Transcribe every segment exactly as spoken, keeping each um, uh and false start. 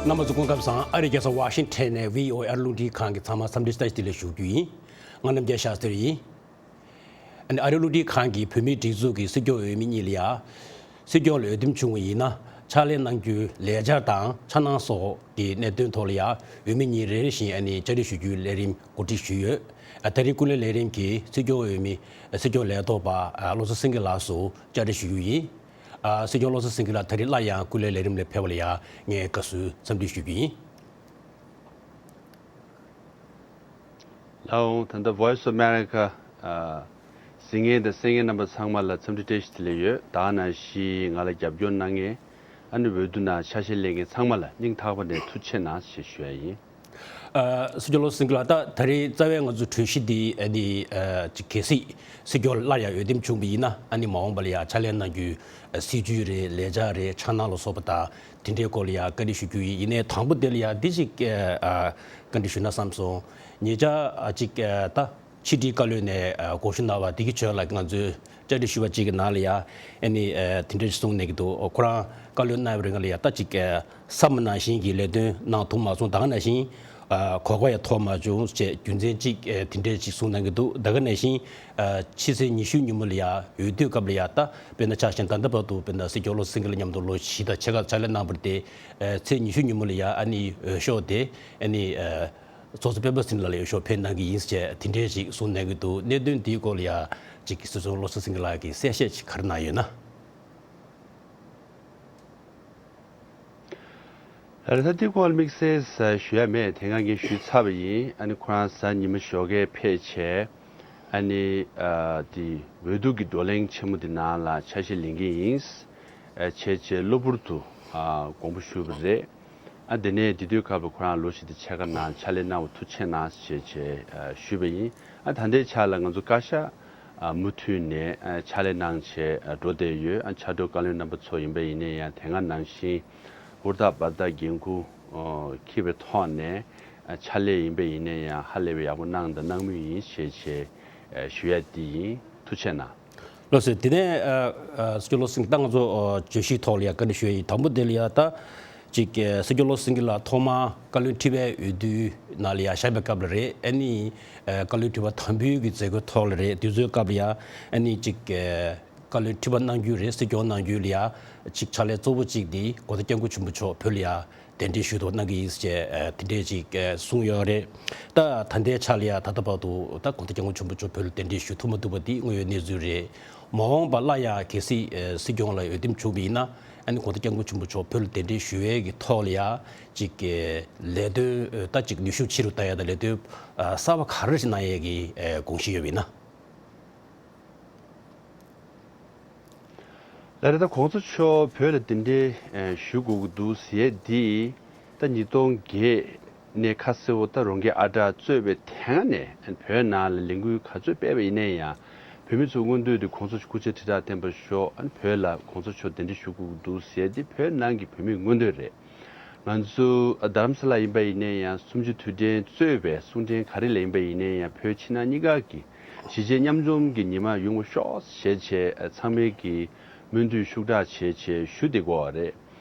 རྣམ་པ་ཚོ་སྐུ་ཁམས་བཟང་། ཨ་རིའི་རྒྱལ་ས་ཝ་ཤིང་ཊོན་ནས་བྷི་ཨོ་ཨེ་ཨ་རི་རླུང་འཕྲིན་ཁང་གི་ཚང་མ་འཚམས་འདྲི་བཀྲ་ཤིས་བདེ་ལེགས་ཞུ་རྒྱུ་ཡིན། ང་རྣམ་རྒྱལ་ཤཱ་སྟྲི་ཡིན། ཨ་ནི་ཨ་རིའི་རླུང་འཕྲིན་ཁང་གིས་བོད་མིའི་སྒྲིག་འཛུགས་ཀྱི་སྲིད་སྐྱོང་འོས་མི་གཉིས་ལ་ཡ། སྲིད་སྐྱོང་ལ་འོས་འདེམས་བྱུང་བ་ཡིན་ན་ཕྱག་ལས་གནང་རྒྱུའི་ལས་འཆར་དང་འཆར་སྣང་སོགས་ཀྱི་གནད་དོན་ཐོག་ལ་ཡ། འོས་མི་གཉིས་རེ་རེ་བཞིན་ཨ་ནི་བཅར་འདྲི་ཞུ་རྒྱུའི་ལས་རིམ་གོ་སྒྲིག་ཞུས་ཡོད། ཨ་ད་རེས་སྐུ་ལས་ལས་རིམ་གྱིས་སྲིད་སྐྱོང་འོས་མི་སྲིད་སྐྱོང་ལས་ཐོག་པ་ཨ་བློ་བཟང་སེང་གེ་ལགས་སུ་བཅར་འདྲི་ཞུ་རྒྱུ་ཡིན། ཨ་སྲིད་སྐྱོང་བློ་བཟང་སེང་གེ་ལགས་ད་རེས་སླར་ཡང་སྐུ་ལས་ལས་རིམ་ལ་ཕེབས་པ་ལ་ཡ་ངས་དགའ་བསུའི་འཚམས་འདྲི་ཞུ་རྒྱུ་ཡིན། ལགས་འོང་། ད་ལྟ་Voice of America ཨ་གཟིགས་མཁན་དང་གསན་མཁན་རྣམ་པ་ཚང་མ་ལ་འཚམས་འདྲི་བཀྲ་ཤིས་བདེ་ལེགས་ཡོད། ད་ག་ནང་བཞིན་ང་ལ་རྒྱབ་སྐྱོར་གནང་མཁན་ཨ་ནི་འོས་བསྡུ་ནང་ཆ་ཤས་ལེན་མཁན་ཚང་མ་ལ་སྙིང་ཐག་པ་ནས་ཐུགས་རྗེ་གནང་ཞེས་ཞུ་ཡ་ཡིན། ཨ་སྲིད་སྐྱོང་བློ་བཟང་སེང་གེ་ལགས། ད་ད་རེས་རྩ་བའི་ང་ཚོའི་གྲོས་གཞི་འདི་ཨ་ནི་ཨ་ཅིག་གལ་སྲིད་སྲིད་སྐྱོང་སླར་ཡང་འོས་འདེམས་བྱུང་བ་ཡིན་ན་ཨ་ནི་མ་འོངས་པ་ལ་ཡང་ཕྱག་ལས་གནང་རྒྱུའི་ཨ་སྲིད་ཇུས་རེད། ལས་འཆར་རེད། འཆར་སྣང་ལ་སོགས་པ་དང་དེ་འདྲའི་སྐོར་ལ་ཡང་བཀའ་འདྲི་ཞུ་རྒྱུ་ཡིན། ཡིན་ནའི་དང་པོ་དེ་ལ་ཡང་འདི་ཞིག་ཨ་བཀའ་འདྲི་ཞུ་ན་བསམ་སོང་། ཉེ་ཆར་ཨ་ཅིག་ཨ་ད་ཕྱི་དྲིལ་བཀའ་བློན་ནས་ཨ་དགོངས་ཞུ་གནང་བ་དེ་གི་ཕྱོགས་ལ་ང་ཚོས་བཅར་འདྲི་ཞུས་པ་གཅིག་གི་ནང་ལ་ཡ། ཨ་ནི་ཨ་དེ་འདྲ་ཞིག་གསུངས་གནང་གི་འདུག་ཁོ་རང་བཀའ་བློན་གནང་བའི་རིང་ལ་ཡ་ད་ཅིག་ཨ་བསམ་པ་ནང་བཞིན་གྱི་ལས་དོན་གནང་ཐུབ་མ་སོང་། ད་ག་ནང་བཞིན་ཨ་གོ་སྐབས་ཡང་ཐོབ་མ་བྱུང་ཞེས་རྒྱུ་མཚན་གཅིག་ཨ་དེ་འདྲ་ཞིག་གསུངས་གནང་གི་འདུག་ད་ག་ནང་བཞིན་ཨ་ཕྱི་ཚེས་ཉི་ཤུ་ཉིན་མོ་ལ་ཡ་འོས་བསྡུའི་སྐབས་ལ་ཡ་ད་དཔེར་ན་ཆ་བཞག་ན་ད་ལྟ་བར་དུ་དཔེར་ན་སྲིད་སྐྱོང་བློ་བཟང་སེང་གེ་ལགས་མཉམ་དུ་ལོ་བཞི་དང་ཕྱེད་ཀ་ཕྱག་ལས་གནང་བར་བརྟེན་ཨ་ཚེས་ཉི་ཤུ་ཉིན་མོ་ལ་ཡ་ཨ་ནི་འོས་ཤོག་དེ་ཨ་ནི་ཨ། ཚོགས་གཙོ་སྤེན་པ་ཚེ་རིང་ལགས་ལ་འོས་ཤོག་ཕུལ་གནང་གི་ཡིན་ཟེར་དེ་འདྲའི་ཞིག་གསུངས་གནང་གི་འདུག་གནད་དོན་འདིའི་སྐོར་ལ་ཡ་ཅིག་སྲིད་སྐྱོང་བློ་བཟང་སེང་གེ་ལགས་ཀྱིས་གསལ་བཤད་ཅིག་ག་རེ་གནང་ཡོད་ན། ད་ལྟ་འདིའི་སྐོར་ལ་དམིགས་བསལ་ཞུ་ཡ་མེད། དེ་སྔ་ངས་ཞུས་ཚར་བ་ཡིན། ཨ་ནི་ཁོ་རང་གཟའ་ཉི་མ་ཞོགས་ཀས་ཕེབས་བྱས། ཨ་ནི་ཨ་དེ་འོས་བསྡུ་གི་བགྲོ་གླེང་ཆེན་མོ་དེ་ནང་ལ་ཆ་ཤས་ལེན་གི་ཡིན། ཨ་བྱས་བྱས་གློ་བུར་དུ་ཨ་དགོངས་པ་ཞུས་པ་རེད། ཨ་དེ་ནས་དེ་དུས་སྐབས་ལ་ཁོ་རང་ལོ་བཞི་དང་ཕྱེད་ཀ་ནང་ཕྱག་ལས་གནང་བ་ཐུགས་རྗེ་གནང་ཞེས་བྱས་ཨ་ཞུས་པ་ཡིན། ཨ་ད་ལྟའི་ཆ་ལ་ང་ཚོ་བཀའ་ཤག་ཨ་མུ་མཐུད་ནས་ཨ་ཕྱག་ལས་གནང་བྱས་ཨ་འགྲོ་བསྡད་ཡོད། ཨ་ཕྱག་སྦྲེལ་བཀའ་བློན་རྣམ་པ་ཚོ་ཡིན་པ་ཡིན་ན་ཡང་དེ་སྔ་ནང་བཞིན་ཧུར་ཐག་འབད་ཐག་འགན་འཁུར་ཨོ་འཁྱེར་བའི་ཐོག་ནས་ཨ་ཕྱག་ལས་ཡིན་པ་ཡིན་ན་ཡང་ཧ་ལས་པའི་ཡག་པོ་གནང་དང་གནང་མུས་ཡིན་ཞེས་བྱས་ཨ་ཞུ་ཡ་དེ་ཡིན། ཐུགས་རྗེ་གནང་། ལགས་སོ། དེ་ནས་ཨ་ཨ་སྲིད་སྐྱོང་བློ་བཟང་སེང་གེ་ད་ང་ཚོ་ཨ་བརྗོད་གཞིའི་ཐོག་ལ་ཡང་བཀའ་འདྲི་ཞུ་ཡ་ཡིན། དང་པོ་དེ་ལ་ཡང་ད་ཅིག་ཨ་སྲིད་སྐྱོང་བློ་བཟང་སེང་གེ་ལགས་ཐོག་མར་བཀའ་བློན་ཁྲི་པའི་འོས་བསྡུའི་ནང་ལ་ཡང་བཞག་པའི་སྐབས་ལ་རེད། ཨ་ནི་ཨ་བཀའ་བློན་ཁྲི་པ་དམ་འབུལ་གྱི་མཛད་སྒོའི་ཐོག་ལ་རེད། དུས་ཚོད་སྐབས་ལ་ཡང་ཨ་ནི་ཅིག་ཨ་བཀའ་བློན་ཁྲི་པ་གནང་རྒྱུ་རེད། སྲིད་སྐྱོང་གནང་རྒྱུ་ལ་ཡང་ཅིག་ཕྱག་ལས་གཙོ་བོ་གཅིག་དེ་གོང་ས་སྐྱབས་མགོན་ཆེན་པོ་མཆོག་བོད་ལ་ཡང་གདན་འདྲེན་ཞུ་ཐུབ་གནང་གི་ཡིན་ཟེར་བྱས་ཨ་དེ་འདྲས་ཅིག་ཨ་གསུངས་ཡོད་རེད། ད་ད་ལྟའི་ཆ་ལ་ཡ་ད་ལྟ་བར་དུ་ད་གོང་ས་སྐྱབས་མགོན་ཆེན་པོ་མཆོག་བོད་ལ་གདན་འདྲེན་ཞུ་ཐུབ་མ་ཐུབ་པ་འདི་དངོས་ཡོད་གནས་ཚུལ་རེད། མ་འོངས་པ་སླར་ཡང་གལ་སྲིད་ཨ་སྲིད་སྐྱོང་ལ་འོས་འདེམས་བྱུང་བ་ཡིན་ན་ཨ་ནི་གོང་ས་སྐྱབས་མགོན་ཆེན་པོ་མཆོག་བོད་ལ་གདན་འདྲེན་ཞུ་བའི་གི་ཐོག་ལ་ཡ་ཅིག་གི་ལས་དོན་ཨ་ད་ཅིག་ནུས་ཤུགས་ཆེ་རུ་བཏང་ཡ་དང་ལས་དོན་ཨ་གསར་པ་ག་རེ་ཞིག་གནང་ཡས་ཀྱི་ཨ་དགོངས་གཞི་ཡོད་པ་ཡིན་ན། ལགས་རེད། ད་གོང་ས་མཆོག་བོད་ལ་གདན་འདྲེན་ཨེ་ཞུ་དགོས་ཀྱི་འདུག་ཟེར་ཡས་འདི་ད་ཉིས་སྟོང་བརྒྱད་ནས་ཁ་གསལ་བོ་ད་རོང་རྒྱས་ཨ་གྲགས་གཙོས་པའི་དེ་སྔ་ནས་བོད་ནང་ལ་ལས་འགུལ་ག་ཚོད་སྤེལ་བ་ཡིན་ན་ཡང་བོད་མི་ཚོ་མངོན་འདོད་དེ་གོང་ས་མཆོག་སྐུ་ཕྱྭ་ཁྲི་ཕྲག་བརྟན་པར་ཤོག་ཨ་ནི་བོད་ལ་གོང་ས་མཆོག་གདན་འདྲེན་ཞུ་དགོས་ཀྱི་འདུག་ཟེར་ཡས་འདི་བོད་ནང་གི་བོད་མིའི་མངོན་འདོད་རེད། ང་ཚོ་རྡ་རམ་ས་ལ་ཡིན་པ་ཡིན་ནའི་ཡང་གསུམ་བཅུ་དུས་དྲན་གཙོས་པའི་གསུང་འཕྲིན་ག་རེ་ལ་ཡིན་པ་ཡིན་ནའི་ཡང་བོད་ཕྱི་ནང་གཉིས་ཀ་གི་གཞིས་བྱེས་མཉམ་འཛོམས་ཀྱི་ཉི་མ་ཡོང་བ་ཤོག་ཞེས་བྱས་ཚང་མས་ཀྱི་སྨོན་འདུན་ཤུགས་དྲག་བྱས་བྱས་ཞུ་བསྡད་ཀྱི་ཡོད་རེད།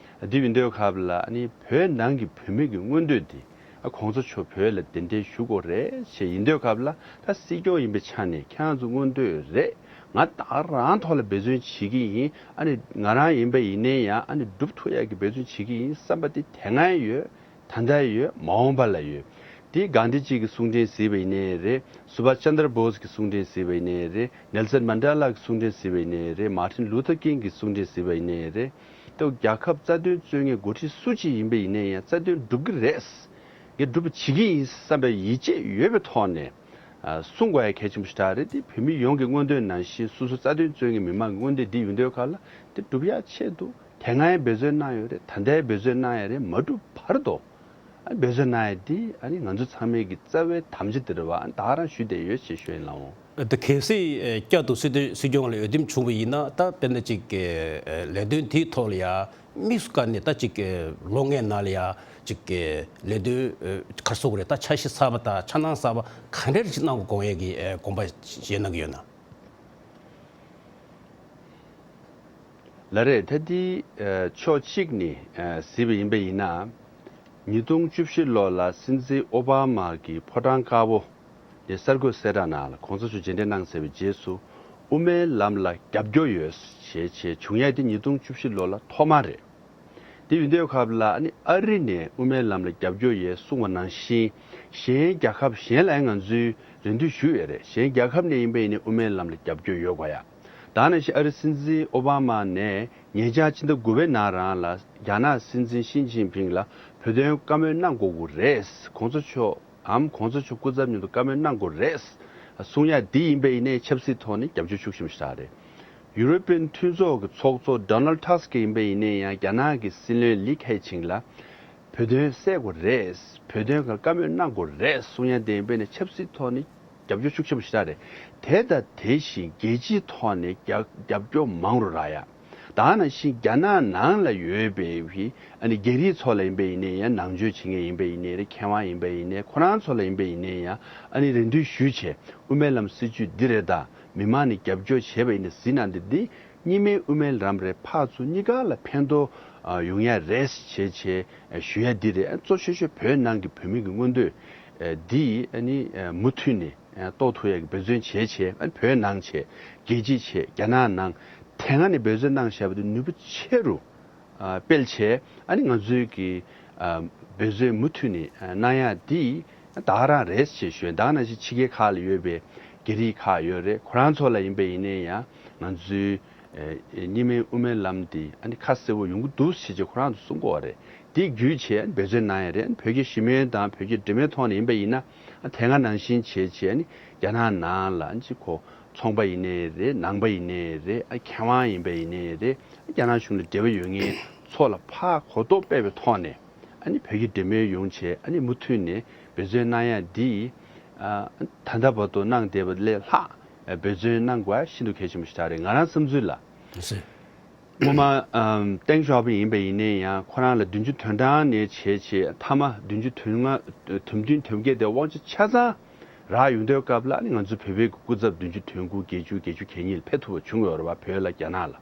འདི་ཡིན་དུས་སྐབས་ལ་ཨ་ནི་བོད་ནང་གི་བོད་མི་གི་མངོན་འདོད་འདི་ཨ་གོང་ས་མཆོག་བོད་ལ་གདན་འདྲེན་ཞུ་དགོས་རེད་ཞེས་ཡིན་དུས་སྐབས་ལ་ད་སྲིད་སྐྱོང་ཡིན་པའི་ཆ་ནས་ཁྱེད་རང་ཚོ་མངོན་འདོད་རེད། ང་ད་རང་ཐོག་ལ་འབད་བརྩོན་བྱེད་ཀྱི་ཡིན། ཨ་ནི་ང་རང་ཡིན་པ་ཡིན་ནའི་ཡང་ཨ་ནི་སྒྲུབ་ཐུབ་ཡག་གི་འབད་བརྩོན་བྱེད་ཀྱི་ཡིན་བསམ་པ་དེ་དེ་སྔ་ཡོད། ད་ལྟ་ཡོད། མ་འོངས་པ་ལ་ཡོད། དེ་གྷན་དྷི་ཇི་གི་གསུང་འཕྲིན་གཟིགས་པ་ཡིན་ནའི་རེད། སུ་བྷ་ཤ་ཅན་དྲ་བྷོ་སི་གི་གསུང་འཕྲིན་གཟིགས་པ་ཡིན་ནའི་རེད། ནེལ་སན་མན་ཌེ་ལ་གི་གསུང་འཕྲིན་གཟིགས་པ་ཡིན་ནའི་རེད། མཱ་ཊིན་ལུ་ཐར་ཀིང་གི་གསུང་འཕྲིན་གཟིགས་པ་ཡིན་ནའི་རེད། ཏོ་རྒྱལ་ཁབ་རྩ་དོན་རྩོད་མཁན་འགོ་ཁྲིད་སུ་གཅིག་ཡིན་པ་ཡིན་ནའི་ཡང་རྩ་དོན་སྒྲུབ་ཀྱི་རེད། ངས་སྒྲུབ་པ་བྱེད་ཀྱི་ཡིན་བསམ་པའི་ཡིད་ཆེས་ཡོད་པའི་ཐོག་ནས། ཨ་གསུང་དགོས་ཡ་གལ་ཆེན་པོ་ཞེ་དྲག་རེད། དེ་བོད་མི་ཡོངས་ཀྱི་མངོན་འདོད་ནང་བཞིན་སོ་སོ་རྩ་དོན་རྩོད་མཁན་མི་མང་གི་མངོན་འདོད་འདི་ཡིན་དུས་ག་ལ་དེ་སྒྲུབ་ཡ་ཆེད་དུ་དེ་སྔའི་འབད་བརྩོན་གནང་ཡོད་རེད། ད་ལྟའི་འབད་བརྩོན་གནང་ཡ་རེད། མ་འགྲུབ་བར་དུ་ཨ་འབད་བརྩོན་གནང་ཡ་འདི་ཨ་ནི་ང་ཚོ་ཚང་མའི་གི་རྩ་བའི་དམ་བཅའ་དེ་རེད་བ། ཨ་ད་ག་རང་ཞུས་བསྡད་ཡོད་ཅེས་ཞུ་ཡིན་ལགས་འོང་། ད་གལ་སྲིད་ཨེ་བསྐྱར་དུ་སྲིད་དོན་སྲིད་སྐྱོང་ལ་འོས་འདེམས་བྱུང་བ་ཡིན་ན་ད་དཔེར་ན་ཅིག་གི་ཨེ་ལས་དོན་དེའི་ཐོག་ལ་ཡ་དམིགས་སུ་བཀར་ནས་ད་ཅིག་གི་ལོ་ལྔའི་ནང་ལ་ཡ་ཅིག་གི་ལས་དོན་ཨེ་ག་རེ་ཟེར་དགོས་རེད། ད་འཆར་གཞི་གསར་པ་དང་འཆར་སྣང་གསར་པ་ག་འདྲ་ཅིག་གནང་དགོས་དགོངས་ཡས་ཀྱི་ཨེ་དགོངས་པ་བཞེས་གནང་གི་ཡོད་ན། ལགས་རེད། ད་འདི་ཨེ་ཕྱོགས་གཅིག་ནས་ཨེ་གཟིགས་པ་ཡིན་པ་ཡིན་ན། ཉིས་སྟོང་བཅུ་བཞི་ལོ་ལ་སྲིད་འཛིན་ཨོ་བྷ་མ་གི་ཕོ་བྲང་དཀར་པོ་དེ་གསར་འགོད་གསལ་བསྒྲགས་ནང་ལ་གོང་ས་མཆོག་མཇལ་འཕྲད་གནང་ཚར་བའི་རྗེས་སུ། དབུ་མའི་ལམ་ལ་རྒྱབ་སྐྱོར་ཡོད་ཞེས་བྱས་བྱུང་ཡ་དེ་ཉིས་སྟོང་བཅུ་བཞི་ལོ་ལ་ཐོག་མ་རེད། དེ་ཡིན་དུས་སྐབས་ལ་ཨ་ནི་ཨ་རི་ནས་དབུ་མའི་ལམ་ལ་རྒྱབ་སྐྱོར་ཡོད་གསུངས་པ་ནང་བཞིན། གཞན་རྒྱལ་ཁབ་གཞན་ལ་ང་ཚོས་རེ་འདུན་ཞུས་ཡོད་རེད། གཞན་རྒྱལ་ཁབ་ནས་ཡིན་པ་ཡིན་ནའི་དབུ་མའི་ལམ་ལ་རྒྱབ་སྐྱོར་ཡོད་དགོས་ཡ། ད་ནང་བཞིན་ཨ་རི་སྲིད་འཛིན་ཨོ་བྷ་མ་ནས་ཉེ་ཆར་ཕྱི་ཟླ་དགུ་པའི་ནང་རང་ལ་རྒྱ་ནག་སྲིད་འཛིན་ཞི་ཅིན་ཕིང་ལ་བོད་དོན་བཀའ་མོལ་གནང་དགོས་ཀྱི་རེད། གོང་ས་མཆོག་གམ་གོང་ས་མཆོག་སྐུ་ཚབ་མཉམ་དུ་བཀའ་མོལ་གནང་དགོས་རེད་གསུང་ཡ་འདི་ཡིན་པ་ཡིན་ནའི་ཆབ་སྲིད་ཐོག་ནས་རྒྱབ་སྐྱོར་ཤུགས་ཆེན་པོ་ཞིག་རག་རེད། ཡུ་རོ་པན་མཐུན་ཚོགས་ཀྱི་ཚོགས་གཙོ་ཌོ་ནལ་ཌ་ཊ་སི་ཀི་ཡིན་པ་ཡིན་ནའི་ཡང་རྒྱ་ནག་གི་སྲིད་བློན་ལི་ཁེ་ཆིང་ལ་བོད་དོན་སེལ་དགོས་རེད། བོད་དོན་སྒང་བཀའ་མོལ་གནང་དགོས་རེད་གསུང་ཡ་དེ་ཡིན་པས་ནས་ཆབ་སྲིད་ཐོག་ནས་རྒྱབ་སྐྱོར་ཤུགས་ཆེན་པོ་ཞིག་རག་རེད། དེ་དང་དེ་བཞིན་རྒྱལ་སྤྱིའི་ཐོག་ནས་རྒྱབ་རྒྱབ་སྐྱོར་མང་རུ་རག་ཡ། ད་ནང་བཞིན་རྒྱ་ནག་ནང་ལ་ཡོད་པའི་ཨ་ནི་རྒྱ་རིགས་ཚོ་ལ་ཡིན་པ་ཡིན་ནའི་ཡང་ནང་ཆོས་བྱེད་མཁན་ཡིན་པ་ཡིན་ནའི་རེད། མཁས་དབང་ཡིན་པ་ཡིན་ནའི་ཁོ་རང་ཚོ་ལ་ཡིན་པ་ཡིན་ནའི་ཡང་ཨ་ནི་རེ་འདུན་ཞུས་བྱས་དབུ་མའི་ལམ་སྲིད་བྱུས་འདི་རེད། ད་མི་མང་ནས་རྒྱབ་སྐྱོར་བྱས་པ་ཡིན་ན་ཟིན་ན་འདི་འདི་རྙིང་མའི་དབུ་མའི་ལམ་རེད། ཕར་ཚུར་གཉིས་ཀ་ལ་ཕན་ཐོགས་ཡོང་ཡ་རེད་ཅེས་བྱས་ཞུ་ཡ་འདི་རེད། གཙོ་ཆེ་ཤོས་བོད་ནང་གི་བོད་མི་གི་མངོན་འདོད་འདི་ཨ་ནི་མུ་མཐུད་ནས་རྟོགས་ཐུབ་ཡ་གི་འབད་བརྩོན་བྱས་བྱས། ཨ་ནི་བོད་ནང་བྱས་རྒྱལ་སྤྱིའི་ཆེད་རྒྱ་ནག་ནང་དེ་སྔ་ནས་འབད་བརྩོན་གནང་བཞག་པ་དེ་ནུས་པ་ཆེ་རུ་སྤེལ་བྱས། ཨ་ནི་ང་ཚོའི་གི་འབད་བརྩོན་མུ་མཐུད་ནས་གནང་ཡ་འདི་ད་ག་རང་རེད་ཅེས་ཞུ་ཡ། ད་ག་ནང་བཞིན་ཕྱི་རྒྱལ་ཁག་ལ་ཡོད་པའི་རྒྱ་རིགས་ཁག་ཡོད་རེད། ཁོ་རང་ཚོ་ལ་ཡིན་པ་ཡིན་ནའི་ཡང་ང་ཚོའི་རྙིང་མའི་དབུ་མའི་ལམ་འདི་ཨ་ནི་ཁ་གསལ་པོ་ཡོང་གི་འདུག་ཞེས་བྱས་ཁོ་རང་ཚོ་གསུང་གི་ཡོད་རེད། འདི་བརྒྱུད་བྱས་འབད་བརྩོན་གནང་ཡ་རེད། བོད་རྒྱ་ཞི་མོལ་དང་བོད་རྒྱ་འབྲེལ་མོལ་ཐོག་ནས་ཡིན་པ་ཡིན་ན་དེ་སྔ་ནང་བཞིན་བྱས་བྱས་ཨ་ནི་རྒྱ་ནག་ནང་ལ་ཨ་ནི་ཅིག་གོ་ཚོང་པ་ཡིན་ནའི་རེད། ནང་པ་ཡིན་ནའི་རེད། ཨ་མཁས་དབང་ཡིན་པ་ཡིན་ནའི་རེད། རྒྱ་ནག་གཞུང་ལ་འབྲེལ་བ་ཡོད་མཁན་ཚོ་ལ་ཕར་གོ་རྟོགས་སྤེལ་བའི་ཐོག་ནས་ཨ་ནི་བོད་རྒྱ་འབྲེལ་མོལ་ཡོང་བྱས་ཨ་ནི་མུ་མཐུད་ནས་འབད་བརྩོན་གནང་ཡ་འདི་ཨ་ད་ལྟ་བར་དུ་གནང་བསྡད་པ་ལས་ལྷག་འབད་བརྩོན་གནང་དགོས་ཤིན་ཏུ་གལ་ཆེན་པོ་ཞིག་རེད། ང་རང་བསམ་ཚུལ་ལ། སྔོན་མ་ཨམ་ཏེང་ཞའོ་ཕིང་ཡིན་པ་ཡིན་ནའི་ཡང་ཁོ་རང་ལ་བདུན་ཅུ་དོན་གྲངས་ནས་བྱས་བྱས་མཐའ་མ་བདུན་ཅུ་དོན་ལྔ་དོན་བདུན་དོན་བརྒྱད་དེ་དབང་ཆ་ཆ་ཚང་རག་ཡོང་དུས་སྐབས་ལ་ཨ་ནི་ང་ཚོ་བོད་པའི་སྐུ་ཚབ་བདུན་ཅུ་དོན་དགུ་བརྒྱད་ཅུ་བརྒྱད་ཅུ་གྱ་གཉིས་ལ་ཕེབས་ཐུབ་པ་བྱུང་ཡོད་རེད་བ། བོད་ལ་རྒྱ་ནག་ལ།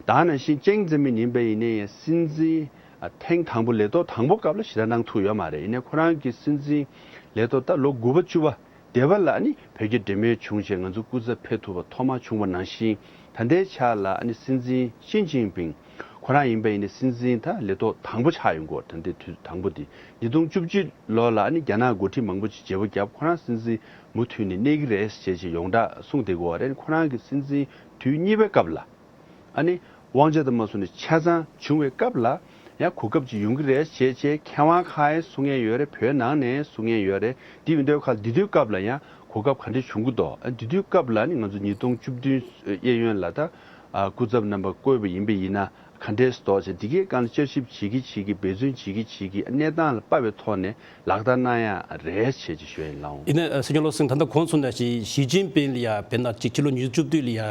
ད་ནང་བཞིན་ཅེང་ཙེ་མིན་ཡིན་པ་ཡིན་ནའི་ཡང་སྲིད་འཛིན་ཨ་ཐེངས་དང་པོ་ལས་ཐོག་དང་པོ་སྐབས་ལ་ཞེ་དྲག་གནང་ཐུབ་ཡོད་མ་རེད། ཡིན་ནའི་ཁོ་རང་གི་སྲིད་འཛིན་ལས་ཐོག་ད་ལོ་དགུ་པ་བཅུ་པ་དེ་བ་ལ་ཨ་ནི་བོད་རྒྱ་འབྲེལ་མོལ་བྱུང་བྱས་ང་ཚོ་སྐུ་ཚབ་ཕེབས་ཐུབ་པ་ཐོག་མ་བྱུང་བ་ནང་བཞིན། ད་ལྟའི་ཆ་ལ་ཨ་ནི་སྲིད་འཛིན་ཞི་ཅིན་ཕིང་ཁོ་རང་ཡིན་པ་ཡིན་ནའི་སྲིད་འཛིན་ད་ལས་ཐོག་དང་པོ་ཆགས་ཡོང་གི་ཡོད་རེད། ད་ལྟའི་དུས་དང་པོ་དེ་ཉིས་སྟོང་བཅུ་གཅིག་ལོ་ལ་ཨ་ནི་རྒྱ་ནག་འགོ་ཁྲིད་མང་པོ་ཅིག་བརྗེ་པོ་བརྒྱབ། ཁོ་རང་སྲིད་འཛིན་མུ་མཐུད་ནས་གནས་ཀྱི་རེད་ཅེས་ཅིག་ཡོངས་གྲགས་གསུངས་བསྡད་ཀྱི་ཡོད་རེད། ཁོ་རང་གི་སྲིད་འཛིན་དུས་གཉིས་པའི་སྐབས་ལ་ཨ་ནི་དབང་ཆ་དང་མ་སོང་ནས་ཆ་ཚང་བྱུང་བའི་སྐབས་ལ་ཡང་གོ་སྐབས་ཅིག་ཡོང་གི་རེད་ཅེས་བྱས་མཁས་དབང་ཁག་གིས་གསུང་མཁན་ཡོད་རེད། བོད་ནང་ནས་གསུང་མཁན་ཡོད་རེད། དེ་ཡིན་དུས་ཁ་དེ་དུས་སྐབས་ལ་ཡང་གོ་སྐབས་ག་འདྲ་བྱུང་གི་འདུག་ཨ་དེ་དུས་སྐབས་ལ་ནི་ང་ཚོ་ཉིས་སྟོང་བཅུ་བདུན་གཡས་གཡོན་ལ་ད་ཨ་སྐུ་ཚབ་རྣམ་པ་བསྐོས་པ་ཡིན་པ་ཡིན་ན་ག་འདྲས་འདུག་ཅེས་འདི་གའི་སྒང་ལ་བསྐྱར་ཞིབ་བྱེད་ཀྱི་བྱེད་ཀྱི་འབད་བརྩོན་བྱེད་ཀྱི་བྱེད་ཀྱི་གནས་སྟངས་ལ་དཔག་པའི་ཐོག་ནས་ལག་བསྟར་གནང་ཡ་རེད་ཅེས་ཅིག་ཞུ་ཡ་ཡིན་ལགས། ཡིན་ན་སྲིད་སྐྱོང་བློ་སེང་ད་ལྟ་གོང་གསུངས་ནང་བཞིན་ཞི་ཅིན་ཕིང་ལ་ཡ་དཔེར་ན་ཅིག་ཕྱི་ལོ་ཉིས་སྟོང་བཅུ་བདུན་ལ་ཡ་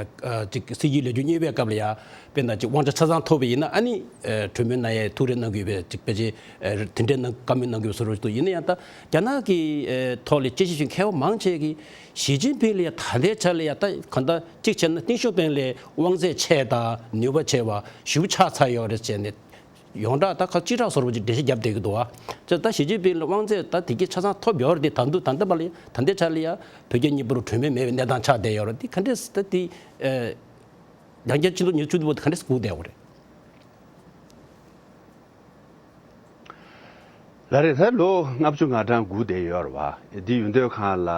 ཅིག་སྲིད་ཀྱི་ལས་རྒྱུ་གཉིས་པའི་སྐབས་ལ་ཡ་དཔེར་ན་ཅིག་དབང་ཆ་ཆ་ཚང་ཐོབ་པ་ཡིན་ན་ཨ་ནི་གྲོས་མོལ་གནང་ཡའི་ཐུགས་རེ་གནང་གི་ཡོད་པའི་ཅིག་ཕལ་ཆེར་དེ་འདྲའི་གནང་བཀའ་མོལ་གནང་གི་ཡོད་བཟོ་འདྲ་ཞིག་འདུག་ཡིན་ན་ཡང་ད་རྒྱ་ནག་གི་ཐོག་ལ་དཔྱད་ཞིབ་བྱེད་མཁས་པ་མང་ཆེ་གིས་ཞི་ཅིན་ཕིང་ལ་ཡ་ད་ལྟའི་ཆ་ལ་ཡ་ད་གང་ལྟར་གཅིག་བྱས་ན་ཏེང་ཞའོ་ཕིང་ལས་དབང་ཚད་ཆེ་དང་ནུས་པ་ཆེ་བ་ཞེ་པོ་ཆགས་ཚར་ཡོད་རེད་ཅེས་ནས། ཡོངས་གྲགས་ད་ཁ་ཅིག་ཁྲག་སོར་བ་ཅིག་འགྲེལ་བཤད་རྒྱབ་བསྡད་ཀྱི་འདུག་བ། ཅེས་ད་ཞི་ཅིན་ཕིང་ལ་དབང་ཚད་ད་དེ་གའི་ཆ་ཚང་ཐོབ་ཡོད་རེད་དེ། ད་དུང་ད་ལྟ་བར་ལ་ད་ལྟའི་ཆ་ལ་ཡ་བོད་རྒྱ་གཉིས་བར་གྲོས་མོལ་མེད་པའི་གནས་སྟངས་ཆགས་བསྡད་ཡོད་རེད་དེ། ག་འདྲས་ད་དེ་ཡང་བསྐྱར་ཕྱི་ལོ་ཉིས་སྟོང་བཅུ་བདུན་བར་དུ་ག་འདྲས་སྒུག་བསྡད་ཡོད་རེད། ལགས་རེད། ད་ལོ་ལྔ་བཅུ་ང་གྲངས་སྒུག་བསྡད་ཡོད་རེད་བ། འདི་ཡོད་དུས་སྒང་ལ།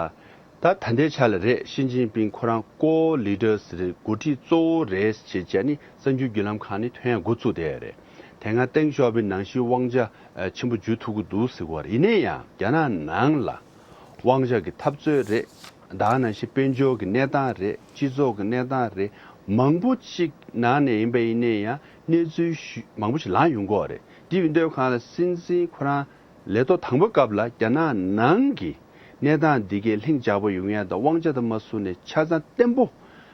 ད་ད་ལྟའི་ཆ་ལ་རེད། ཞི་ཅིན་ཕིང་ཁོ་རང་ཀོར་ལི་ཌར་རེད། འགོ་ཁྲིད་གཙོ་བོ་རེད་ཅེས་བྱས་ནས་གསར་འགྱུར་བརྒྱུད་ལམ་ཁག་ནས་ཐོན་ཡ་འགོ་བཙུགས་བསྡད་ཡོད་རེད། དེ་སྔ་ཏེང་ཞའོ་ཕིང་ནང་བཞིན་དབང་ཆ་ཆེན་པོ་འཇུ་ཐུབ་ཀྱི་འདུག་ཟེར་གྱི་ཡོད་རེད། ཡིན་ན་ཡང་རྒྱ་ནག་ནང་ལ་དབང་ཆ་གི་འཐབ་རྩོད་རེད། ད་ག་ནང་བཞིན་དཔལ་འབྱོར་གྱི་གནས་སྟངས་རེད། སྤྱི་ཚོགས་ཀྱི་གནས་སྟངས་རེད། མང་པོ་ཅིག་ནང་ནས་ཡིན་པ་ཡིན་ན་ཡང་གནས་ཚུལ་ཞུ་མང་པོ་ཞིག་ལངས་ཡོང་གི་ཡོད་རེད། དེ་ཡིན་དུས་སྒང་ལ་སྲིད་འཛིན་ཁོ་རང་ལས་ཐོག་དང་པོའི་སྐབས་ལ་རྒྱ་ནག་ནང་གི་གནས་སྟངས་འདི་གའི་ལྷིང་འཇགས་པོ་ཡོང་ཡ་དང་དབང་ཆ་དང་མ་སོང་ནས་ཆ་ཚང་བརྟན་པོ་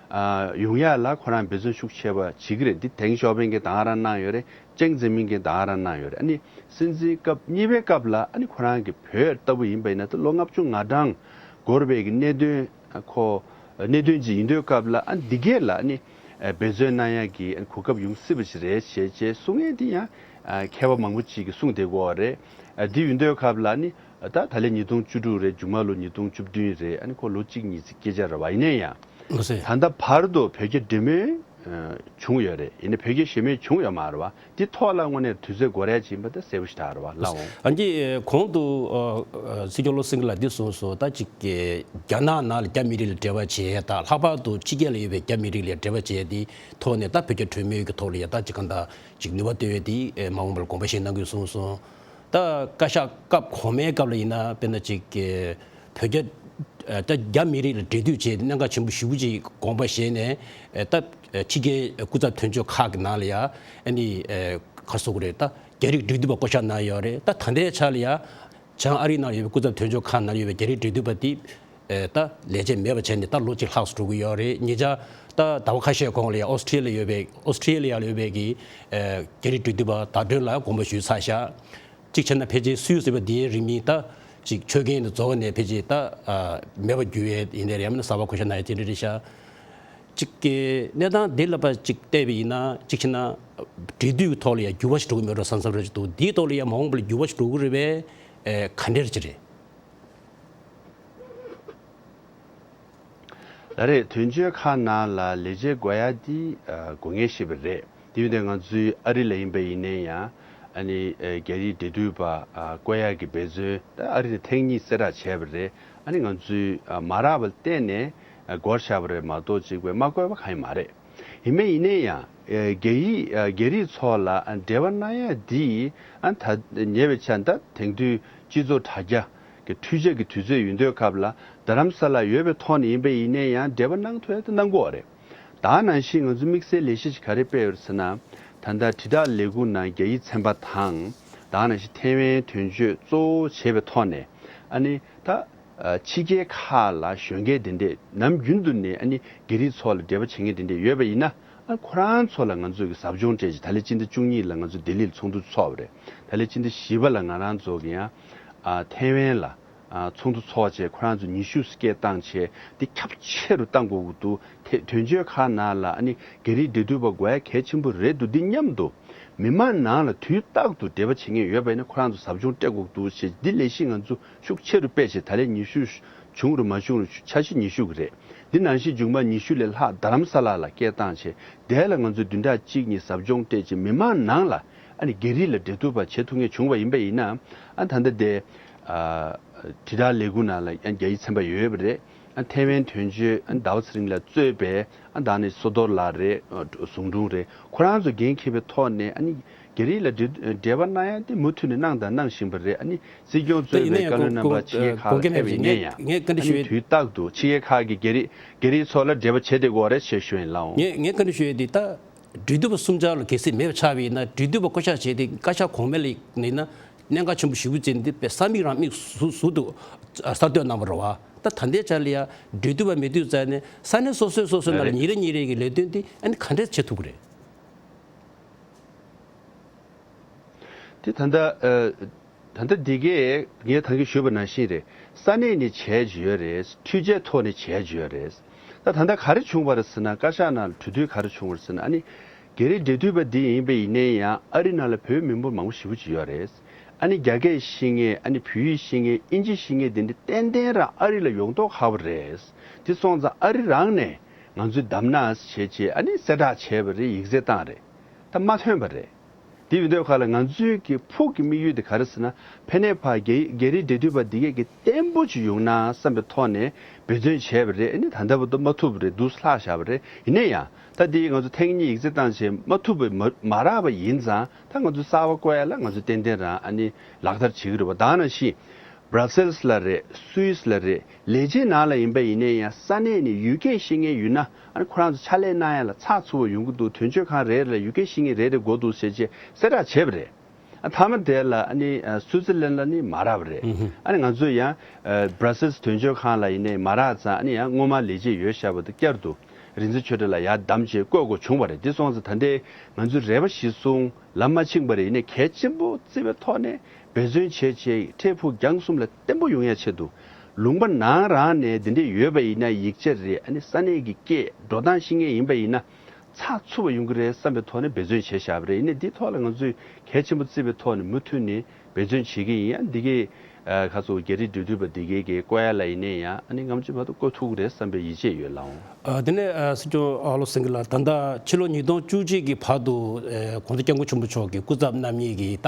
ཨ་ཡོང་ཡ་ལ་ཁོ་རང་འབད་བརྩོན་ཤུགས་ཆེ་བ་བྱེད་ཀྱི་རེད། འདི་ཏེང་ཞའོ་ཕིང་གིས་ད་ག་རང་གནང་ཡོད་རེད། ཅེང་ཙེ་མིན་གྱིས་ད་ག་རང་གནང་ཡོད་རེད། ཨ་ནི་སྲིད་འཛིན་སྐབས་གཉིས་པའི་སྐབས་ལ་ཨ་ནི་ཁོ་རང་གི་བོད་ལྟ་བུ་ཡིན་པ་ཡིན་ན་ད་ལོ་ལྔ་བཅུ་ང་གྲངས་འགོར་བའི་གི་གནད་དོན་ཁོ་གནད་དོན་ཅིག་ཡིན་དུས་སྐབས་ལ་ཨ་འདི་གས་ལ་ཨ་ནི་ འབད་བརྩོན་གནང་ཡག་གི་གོ་སྐབས་ཡོང་སྲིད་པ་ཞིག་རེད་ཞེས་བྱས་གསུང་ཡས་འདི་ཡང་མཁས་པ་མང་པོ་ཅིག་གིས་གསུངས་བསྡད་ཀྱི་ཡོད་རེད། འདི་ཡིན་དུས་སྐབས་ལ་ནི་ད་ད་ལན་ཉིས་སྟོང་བཅུ་དྲུག་རེད། མཇུག་མ་ལོ་ཉིས་སྟོང་བཅུ་བདུན་རེད། ཨ་ནི་ཁོ་ལོ་གཅིག་གཉིས་ཙམ་སྐད་ཆ་རེད་བ། ཡིན་ན་ཡང་ལགས་སེ། ད་ལྟ་བར་དུ་བོད་རྒྱ་འབྲེལ་མོལ་བྱུང་ཡོད་རེད། ཡིན་ནའི་བོད་རྒྱ་ཞེ་མོལ་བྱུང་ཡོད་མ་རེད་བ། འདི་ཐོག་ལ་དངོས་གནས་དུས་ཚོད་འགོར་ཡ་ཅིག་ཡིན་པ་ད་གསལ་པོ་ཞིག་ཆགས་རེད་བ། ལགས་འོང་། ཨ་ནི་གོང་དུ་སྲིད་སྐྱོང་བློ་སེང་ལགས་འདི་གསུངས་སོང་། ད་ཅིག་རྒྱ་ནག་ནང་ལ་རྒྱ་མི་རིགས་ལ་འབྲེལ་བ་བྱས་དང་ལྷག་པར་དུ་ཕྱི་རྒྱལ་ལ་ཡོད་པའི་རྒྱ་མི་རིགས་ལ་འབྲེལ་བ་བྱས་དེའི་ཐོག་ནས་ད་བོད་རྒྱ་གྲོས་མོལ་གྱི་ཐོག་ལ་ཡ་ད་ཅིག་གང་ལྟར་ཅིག་ནུས་པ་བཏོན་ཡོད་དེ་མ་འོངས་པར་དགོངས་པ་བཞེས་གནང་དགོས་གསུངས་སོང་། ད་བཀའ་ཤག་སྐབས་གོང་མའི་སྐབས་ལ་ཡིན་ན་དཔེར་ན་ཅིག་བོད་རྒྱ་ད་རྒྱ་མི་རིགས་ལ་འབྲེལ་མཐུད་བྱས་གནད་འགག་ཆེན་པོ་ཞེ་པོ་ཅིག་དགོངས་པ་བཞེས་ནས་ད་ཕྱི་རྒྱལ་སྐུ་ཚབ་དོན་གཅོད་ཁག་གི་ནང་ལ་ཡ་ཨ་ནི་ག་རེ་ཟེར་དགོས་རེད། ད་རྒྱ་རིགས་འབྲེལ་མཐུད་པ་བསྐོ་བཞག་གནང་ཡོད་རེད། ད་ད་ལྟའི་ཆ་ལ་ཡ་བྱང་ཨ་རིའི་ནང་ལ་ཡོད་པའི་སྐུ་ཚབ་དོན་གཅོད་ཁག་ནང་ལ་ཡོད་པའི་རྒྱ་རིགས་འབྲེལ་མཐུད་པ་དེ་ད་ལས་བྱེད་མེད་པ་བྱས་ནས་ད་ལོ་གཅིག་ལྷག་ཙམ་འགྲོ་གི་ཡོད་རེད། ཉེ་ཆར་ད་ཟླ་བ་ཁ་ཤས་གོང་ལ་ཡ་ཨོ་སི་ཀྲི་ལི་ཡ་ཡོད་པའི་ཨོ་སི་ཀྲི་ལི་ཡ་ལ་ཡོད་པའི་གི་རྒྱ་རིགས་འབྲེལ་མཐུད་པ་ཟླ་སྒྲོན་ལ་དགོངས་པ་ཞུས་ཚར་ཤག་གཅིག་བྱས་ན་ཕལ་ཆེར་སུད་སི་ཟེར་བ་འདིའི་རིང་མིན་ད་ཅིག་ཆོད་གན་དེ་རྫོགས་ནས་ཕལ་ཆེར་ད་མེད་པ་འགྱུར་ཡས་ཡིན་ནའི་ཡང་མིན་ན་གསར་པ་བསྐོ་བཞག་གནང་ཡས་དེ་འདྲ་རེད་ཤག་གཅིག་གི་གནས་སྟངས་འདི་ལ་ཕར་ཅིག་བལྟས་པ་ཡིན་ན་གཅིག་བྱས་ན་འབྲེལ་མཐུད་ཀྱི་ཐོག་ལ་ཡང་འགྱུར་བ་ཞིག་འགྲོ་གི་མེད་འགྲོ་བསམ་བསམ་རེ་ཞིག་འདུག་འདིའི་ཐོག་ལ་ཡང་མ་འོངས་པ་ལ་འགྱུར་བ་ཞིག་འགྲོ་གི་རེད་པས། ག་འདྲ་ཅིག་རེད། ལགས་རེད། དོན་གཅོད་ཁང་ནང་ལ་ལས་བྱེད་དགོས་ཡ་འདི་དགོས་ངེས་ཤེས་པ་རེད། དེ་ཡིན་དུས་ང་ཚོའི་ཨ་རི་ལ་ཡིན་པ་ཡིན་ནའི་ཡང་ཨ་ནི་རྒྱ་རིགས་འབྲེལ་མཐུད་པ་བསྐོ་ཡག་གི་འབད་བརྩོན་ད་ཨ་རི་ནས་ཐེངས་གཉིས་གསལ་བསྒྲགས་བྱས་པ་རེད། ཨ་ནི་ང་ཚོའི་མ་རག་པ་བལྟས་ནས་འགོར་བཞག་པ་རེད་མ་གཏོགས་གཅིག་པའི་མ་བསྐོས་པ་གང་ཡང་མ་རེད། ཡིན་པ་ཡིན་ནའི་ཡང་རྒྱ་ཡིག་རྒྱ་རིགས་ཚོ་ལ་འབྲེལ་བ་གནང་ཡ་འདི་ཨ་ད་ཉེ་བའི་ཆར་ད་དེང་དུས་སྤྱི་ཚོགས་དྲ་རྒྱ་གི་འཕྲུལ་ཆས་ཀྱི་དུས་ཚོད་ཡིན་དུས་སྐབས་ལ་རྡ་རམ་ས་ལ་ཡོད་པའི་ཐོག་ནས་ཡིན་པ་ཡིན་ནའི་ཡང་འབྲེལ་བ་གནང་ཐུབ་ཡ་དེ་གནང་དགོས་པ་རེད། ད་ནང་བཞིན་ང་ཚོ་དམིགས་བསལ་ལས་གཞི་ཞིག་ག་རེ་སྤེལ་ཡོད་ཟེར་ན། ད་ལྟ་དྲིལ་བསྒྲགས་ལས་ཁུངས་ནང་རྒྱ་ཡིག་ཚན་པ་དང་ད་ནང་བཞིན་ཐེ་ཝན་དོན་གཅོད་གཙོ་བོ་བྱས་པའི་ཐོག་ནས་ཨ་ནི་ད་ཕྱི་རྒྱལ་ཁག་ལ་གཞོན་སྐྱེས་དེ་འདྲས་ནམ་རྒྱུན་དུ་ནས་ཨ་ནི་རྒྱ་རིགས་ཚོ་ལ་འབྲེལ་བ་བྱེད་མཁན་དེ་འདྲས་ཡོད་པ་ཡིན་ན། ཨ་ཁོ་རང་ཚོ་ལ་ང་ཚོས་ཀྱི་ཟབ་སྦྱོང་སྤྲད་ཅིག་ད་ལོའི་སྤྱི་ཟླ་བཅུ་གཉིས་ལ་ང་ཚོ་ལྡི་ལིར་ཚོགས་འདུ་ཚོགས་པ་རེད། ད་ལོའི་སྤྱི་ཟླ་བཞི་པ་ལ་ང་རང་ཚོ་གི་ཡང་ཨ་ཐེ་ཝན་ལ་ཨ་ཚོགས་འདུ་ཚོགས་བྱས་ཁོ་རང་ཚོ་ཉི་ཤུ་སྐད་བཏང་བྱས་འདི་ཁྱབ་ཆེ་རུ་བཏང་དགོས་ཀྱི་འདུག་དེ་དོན་གཅོད་ཁག་ནང་ལ་ཨ་ནི་རྒྱ་རིགས་འབྲེལ་མཐུད་པ་དགོས་ཡ་གལ་ཆེན་པོ་རེད་འདུག་འདི་མཉམ་དུ་མི་མང་ནང་ལ་དུས་རྟག་ཏུ་འབྲེལ་བ་བྱེད་མཁན་ཡོད་པ་ཡིན་ན་ཁོ་རང་ཚོ་ཟབ་སྦྱོང་སྤྲད་དགོས་ཀྱི་འདུག་ཞེས་འདི་ལས་གཞི་ང་ཚོ་ཤུགས་ཆེ་རུ་སྤེལ་བྱས་ད་ལོའི་ཉི་ཤུ་བྱུང་རུང་མ་བྱུང་རུང་འཆར་གཞི་ཉི་ཤུ་གི་རེད། འདི་ནང་བཞིན་མཇུག་མ་ཉི་ཤུ་ལས་ལྷག་རྡ་རམ་ས་ལ་ལ་སྐད་བཏང་བྱས་དེ་ལ་ང་ཚོས་བདུན་ཕྲག་གཅིག་གཉིས་ཟབ་སྦྱོང་སྤྲད་བྱས་མི་མང་ནང་ལ་ཨ་ནི་རྒྱ་རིགས་ལ་འབྲེལ་མཐུད་པ་བྱེད་ཐུབ་མཁན་བྱུང་བ་ཡིན་པ་ཡིན་ན་ཨ་ད་ལྟ་དེ་ཨ་དྲིལ་བསྒྲགས་ལས་ཁུངས་ནང་ལ་ཡང་རྒྱ་ཡིག་ཚན་པ་ཡོད་པ་རེད། ཨ་ཐེ་ཝན་དོན་གཅོད་ཨ་ཟླ་བ་ཚེ་རིང་ལགས་གཙོས་པའི་ཨ་ད་ནི་བསོད་རྡོར་ལགས་རེད། ཨ་ཟུང་དྲུང་རེད། ཁོ་རང་ཚོ་འགན་འཁྱེར་བའི་ཐོག་ནས་ཨ་ནི་རྒྱ་རིགས་ལ་འབྲེལ་འབྲེལ་བ་གནང་ཡ་དེ་མུ་མཐུད་ནས་གནང་དང་གནང་བཞིན་པ་རེད། ཨ་ནི་སྲིད་སྐྱོང་ད་གཙོས་ཡིན་ན་པའི་ཡང་བཀའ་བློན་རྣམ་པ་ཕྱི་རྒྱལ་ཁག་ལ་ཕེབས་པ་ཡིན་ན་ཡང་ཨ་ནི་དུས་རྟག་ཏུ་ཕྱི་རྒྱལ་ཁག་གི་རྒྱ་རིགས་རྒྱ་རིགས་ཚོ་ལ་འབྲེལ་བ་བྱེད་བསྡད་དགོས་རེད་ཅེས་ཞུ་ཡིན་ལགས་འོང་། ངས་ངས་བཀའ་འདྲི་ཞུ་ཡས་དེ་ད་འབྲེལ་མཐུད་པ་གསུམ་ཆར་ལ་གལ་སྲིད་མེད་པ་ཆགས་པ་ཡིན་ན་འབྲེལ་མཐུད་པ་བསྐོ་བཞག་བྱས་ཏེ་བཀའ་ཤག་གོང་མ་ལ་ཡིན་ན་གནད་འགག་ཆེན་པོ་ཞེ་པོ་ཅིག་འདི་དཔེ་ས་མིག་རང་མིག་ཟུར་ཟུར་དུ་གསར་གཏོད་གནང་བ་རེད་བ། ད་ད་ལྟའི་ཆར་ལ་ཡ་འབྲེལ་མཐུད་པ་མེད་དུས་ཙང་ནས་ས་གནས་སོ་སོས་སོ་སོའི་ནང་ལ་ཉིན་རེ་ཉིན་རེ་གི་ལས་དོན་འདི་ཨ་ནི་ག་འདྲས་བྱེད་ཐུབ་ཀྱི་རེད། དེ་ད་ལྟ་ཨ། ད་ལྟ་འདི་གས་ངས་ད་གིན་ཞུས་པ་ནང་བཞིན་རེད། ས་གནས་ནས་བྱས་ཀྱི་ཡོད་རེད། འཕྲུལ་ཆས་ཐོག་ནས་བྱས་ཀྱི་ཡོད་རེད། ད་ད་ལྟ་ག་རེ་བྱུང་བ་རེད་ཟེར་ན་བཀའ་ཤག་ནང་ལ་གྲོས་བསྡུར་ག་རེ་བྱུང་བ་རེད་ཟེར་ན་ཨ་ནི་རྒྱ་རིགས་འབྲེལ་མཐུད་པ་འདི་ཡིན་པ་ཡིན་ནའི་ཡང་ཨ་རི་ནང་ལ་བོད་མི་འབོར་མང་པོ་ཞེ་པོ་ཅིག་ཡོད་རེད། ཨ་ནི་རྒྱ་སྐད་ཤེས་མཁན་ཨ་ནི་བོད་ཡིག་ཤེས་མཁན་ཨིན་ཇི་ཤེས་མཁན་དེ་འདྲ་ཏན་ཏན་རང་ཨ་རི་ལ་ཡོང་མདོག་ཁ་པོ་རེད། དེ་སོང་ཙང་ཨ་རི་རང་ནས་ང་ཚོའི་བདམས་ན་བྱས་བྱས་ཨ་ནི་གསལ་བསྒྲགས་བྱས་པ་རེད། ཡིག་ཚད་བཏང་རེད། ད་མ་ཐོན་པ་རེད། དེ་ཡིན་དུས་ཁ་ལ་ང་ཚོའི་གི་ཕུགས་ཀྱི་དམིགས་ཡུལ་དེ་ག་རེ་ཟེར་ན་ཕན་ནེ་ཕ་རྒྱ་རྒྱ་རིགས་འབྲེལ་མཐུད་པ་འདི་གས་ཀྱི་བརྟན་པོ་ཅིག་ཡོང་ན་བསམ་པའི་ཐོག་ནས་འབད་བརྩོན་བྱས་པ་རེད། ཨ་ནི་ད་ལྟ་བར་དུ་མ་ཐུབ་པ་རེད། འདུག་སེ་ལྷག་བཞག་པ་རེད། ཡིན་ན་ཡང་ད་འདི་ང་ཚོ་ཐེངས་གཉིས་ཡིག་ཚད་བཏང་བྱས་མ་ཐུབ་པ་མ་མ་རག་པ་ཡིན་ཙང་ད་ང་ཚོ་གསར་པ་བསྐོ་ཡ་ལ་ང་ཚོ་ཏན་ཏན་རང་ཨ་ནི་ལག་བསྟར་བྱེད་ཀྱི་རེད་བ། ད་ནང་བཞིན་Brussels་ལ་རེད། Swiss་ལ་རེད། ལས་བྱེད་ནང་ལ་ཡིན་པ་ཡིན་ནའི་ཡང་ས་གནས་ནས་ཡུལ་སྐད་ཤེས་མཁན་ཡོད་ན་ཨ་ནི་ཁོ་རང་ཚོ་ཕྱག་ལས་གནང་ཡ་ལ་ཚགས་ཚུད་པོ་ཡོང་གི་འདུག་དོན་གཅོད་ཁང་རེ་རེ་ལ་ཡུལ་སྐད་ཤེས་མཁན་རེ་རེ་དགོས་འདུག་ཟེར་བྱས་གསལ་བསྒྲགས་བྱས་པ་རེད། ཨ་མཐའ་མ་དེ་ལ་ཨ་ནི་ཨ་སུའུ་ཙི་ལན་ལ་ནི་མ་རག་པ་རེད། ཨ་ནི་ང་ཚོ་ཡང་ཨ་Brussels་དོན་གཅོད་ཁང་ལ་ཡིན་ནའི་མ་རག་ཙང་ཨ་ནི་ཡང་སྔོན་མ་ལས་བྱེད་ཡོད་བཞག་པ་དེ་བསྐྱར་དུ་རིག་འཛིན་ཆོས་སྒྲོན་ལགས་ཡར་བདམས་བྱས་བསྐོ་དགོས་བྱུང་བ་རེད། དེ་སོང་ཙང་ད་ལྟའི་ང་ཚོའི་རེ་བ་གཞིར་བཟུང་ལམ་མ་ཕྱིན་པ་རེད། ཡིན་ནའི་གལ་ཆེན་པོ་བརྩི་བའི་ཐོག་ནས་འབད་བརྩོན་བྱས་བྱས་འཕྲལ་ཕུགས་རྒྱང་གསུམ་ལ་བརྟན་པོ་ཡོང་ཡ་ཆེད་དུ་ལུང་པ་ནང་རང་ནས་འདི་འདྲས་ཡོད་པ་ཡིན་ན་ཡིག་ཆ་རེད། ཨ་ནི་ས་གནས་ཀྱི་སྐད་འགྲོ་སྟངས་ཤེས་མཁན་ཡིན་པ་ཡིན་ན་ ཚགས་ཚུད་པ་ཡོང་གི་རེད་བསམ་པའི་ཐོག་ནས་འབད་བརྩོན་བྱས་བཞག་པ་རེད། ཡིན་ནའི་འདིའི་ཐོག་ལ་ང་ཚོས་གལ་ཆེན་པོ་བརྩི་བའི་ཐོག་ནས་མུ་མཐུད་ནས་འབད་བརྩོན་བྱེད་ཀྱི་ཡིན། ཡང་འདི་གའི་ཁ་སོ་རྒྱ་རིགས་འབྲེལ་མཐུད་པ་འདི་གའི་གི་བཀོད་ཡ་ལ་ཡིན་ནའི་ཡང་ཨ་ནི་ངམ་ཅིག་མ་གཏོགས་བཀོད་ཐུབ་ཀྱི་རེད་བསམ་པའི་ཡིད་ཆེས་ཡོད་ལགས། ཨ། དེ་ནས་ཨ་སྲིད་སྐྱོང་ཨ་བློ་སེང་གེ་ལགས། ད་ལྟ་ཕྱི་ལོ་ཉིས་སྟོང་བཅུ་གཅིག་གི་བར་དུ་ཨ་༸གོང་ས་༸སྐྱབས་མགོན་ཆེན་པོ་མཆོག་གི་སྐུ་ཚབ་རྣམ་གཉིས་ཀྱིས་ད་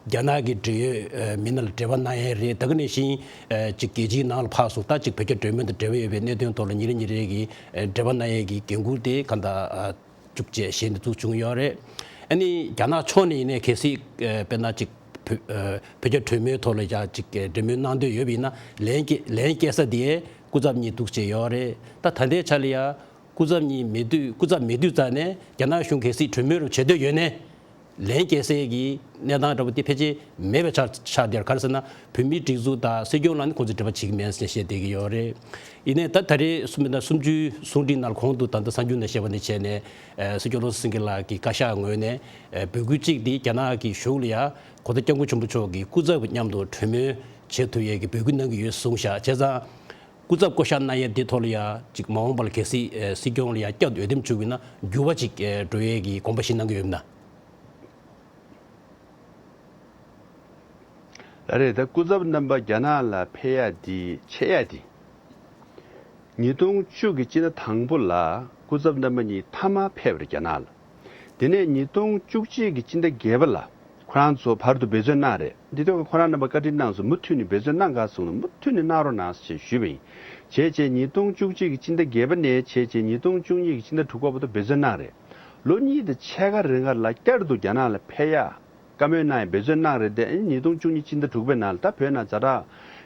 རྒྱ་ནག་གི་འབྲེལ་ཡོད་ཨ་མི་སྣ་ལ་འབྲེལ་བ་གནང་ཡས་རེད། ད་ག་ནང་བཞིན་ཨ་ཅིག་རྒྱལ་སྤྱིའི་ནང་ལ་ཕར་སོང་ད་ཅིག་བོད་རྒྱ་འབྲེལ་མོལ་དང་འབྲེལ་བ་ཡོད་པའི་གནད་དོན་ཐོག་ལ་ཉིན་རེ་ཉིན་རེ་གི་ཨ་འབྲེལ་བ་གནང་ཡས་ཀྱི་འགན་འཁུར་དེ་གང་ལྟར་ཨ་བཅུག་བྱས་ཞལ་འདེབས་བཙུགས་བྱུང་ཡོད་རེད། ཨ་ནི་རྒྱ་ནག་ཕྱོགས་ནས་ཡིན་ནའི་གལ་སྲིད་ཨ་དཔེར་ན་ཅིག་བོད་ཨ་བོད་རྒྱ་གྲོས་མོལ་ཐོག་ལ་ཡ་ཅིག་ཨ་འབྲེལ་མོལ་གནང་འདོད་ཡོད་པ་ཡིན་ན་ལན་སྐྱེ་ལན་སྐྱེལ་ས་དེ་སྐུ་ཚབ་གཉིས་འདུག་བྱས་ཡོད་རེད། ད་ད་ལྟའི་ཆ་ལ་ཡ་སྐུ་ཚབ་གཉིས་མེད་དུས་སྐུ་ཚབ་མེད་དུས་ཙང་ནས་རྒྱ་ནག་གཞུང་གལ་སྲིད་གྲོས་མོལ་རུ་བྱེད་འདོད་ཡོད་ནའི་ལན་སྐྱེལ་སའི་གི་གནས་སྟངས་འདྲ་པོ་དེ་ཕལ་ཆེར་མེད་པའི་ཆ་ཆགས་བསྡད་ཡོད་རེད། ག་རེ་ཟེར་ན་བོད་མིའི་སྒྲིག་འཛུགས་དང་སྲིད་སྐྱོང་ལ་ནི་ཁོང་ཚོས་འབྲེལ་བ་བྱེད་ཀྱི་མེད་ཟེར་བཤད་བསྡད་ཀྱི་ཡོད་རེད། ཡིན་ནའི་ད་ད་རེས་གསུམ་པའི་ཟླ་སུམ་ཅུའི་གསུང་འཕྲིན་ནང་གོང་དུ་ད་ལྟ་གསར་འགྱུར་ནང་བཤད་པ་ནས་བྱས་ནས་ཨ་སྲིད་སྐྱོང་བློ་བཟང་སེང་གེ་ལགས་ཀྱི་བཀའ་ཤག་ངོས་ནས་ཨ་འབོད་སྐུལ་གཅིག་འདི་རྒྱ་ནག་གི་གཞུང་ལ་ཡ་གོང་ས་སྐྱབས་མགོན་ཆེན་པོ་མཆོག་གི་སྐུ་ཚབ་མཉམ་དུ་གྲོས་མོལ་བྱེད་ཐུབ་ཡས་ཀྱི་འབོད་སྐུལ་གནང་གི་ཡོད་གསུངས་ཤག་བྱས་ཙང་སྐུ་ཚབ་བསྐོ་བཞག་གནང་ཡས་འདི་ཐོག་ལ་ཡ་ཅིག་མ་འོངས་པ་ལ་གལ་སྲིད་ཨ་སྲིད་སྐྱོང་ལ་ཡ་བསྐྱར་དུ་འོས་འདེམས་བྱུང་བ་ཡིན་ན་འགྱུར་བ་ཅིག་ཨ་འགྲོ་ཡས་ཀྱི་དགོངས་པ་བཞེས་གནང་གི་ཡོད་མིན་ན། ལགས་རེད། ད་སྐུ་ཚབ་རྣམ་པ་རྒྱ་ནག་ལ་ཕེབས་ཡ་དེ་ཆད་ཡ་དེ། ཉིས་སྟོང་བཅུ་གི་སྤྱི་ཟླ་དང་པོ་ལ་སྐུ་ཚབ་རྣམ་པ་གཉིས་མཐའ་མར་ཕེབས་པ་རེད་རྒྱ་ནག་ལ། དེ་ནས་ཉིས་སྟོང་བཅུ་གཅིག་གི་སྤྱི་ཟླ་བརྒྱད་པ་ལ་ཁོ་རང་ཚོ་བར་དུ་འབད་བརྩོན་གནང་རེད། འདི་དུས་ཁོ་རང་རྣམ་པ་བཀའ་འདྲི་གནང་སོང་། མུ་མཐུད་ནས་འབད་བརྩོན་གནང་ག་གསུངས་ནས་མུ་མཐུད་ནས་གནང་རོགས་གནང་ཞེས་ཞུས་པ་ཡིན། བྱས་རྗེས་ཉིས་སྟོང་བཅུ་གཅིག་གི་སྤྱི་ཟླ་བརྒྱད་པ་ནས་བྱས་རྗེས་ཉིས་སྟོང་བཅུ་གཉིས་ཀྱི་སྤྱི་ཟླ་དྲུག་པ་བར་དུ་འབད་བརྩོན་གནང་རེད། ལོ་གཉིས་དང་ཕྱེད་ཀ་རིང་ལ་བསྐྱར་དུ་རྒྱ་ནག་ལ་ཕེབས་ཡ། བཀའ་མོལ་གནང་ཡང་འབད་བརྩོན་གནང་རེད་དེ། ཨ་ནི་ཉིས་སྟོང་བཅུ་གཉིས་སྤྱི་ཟླ་དྲུག་པའི་ནང་ལ་ད་བོད་ནང་ཛ་དྲག་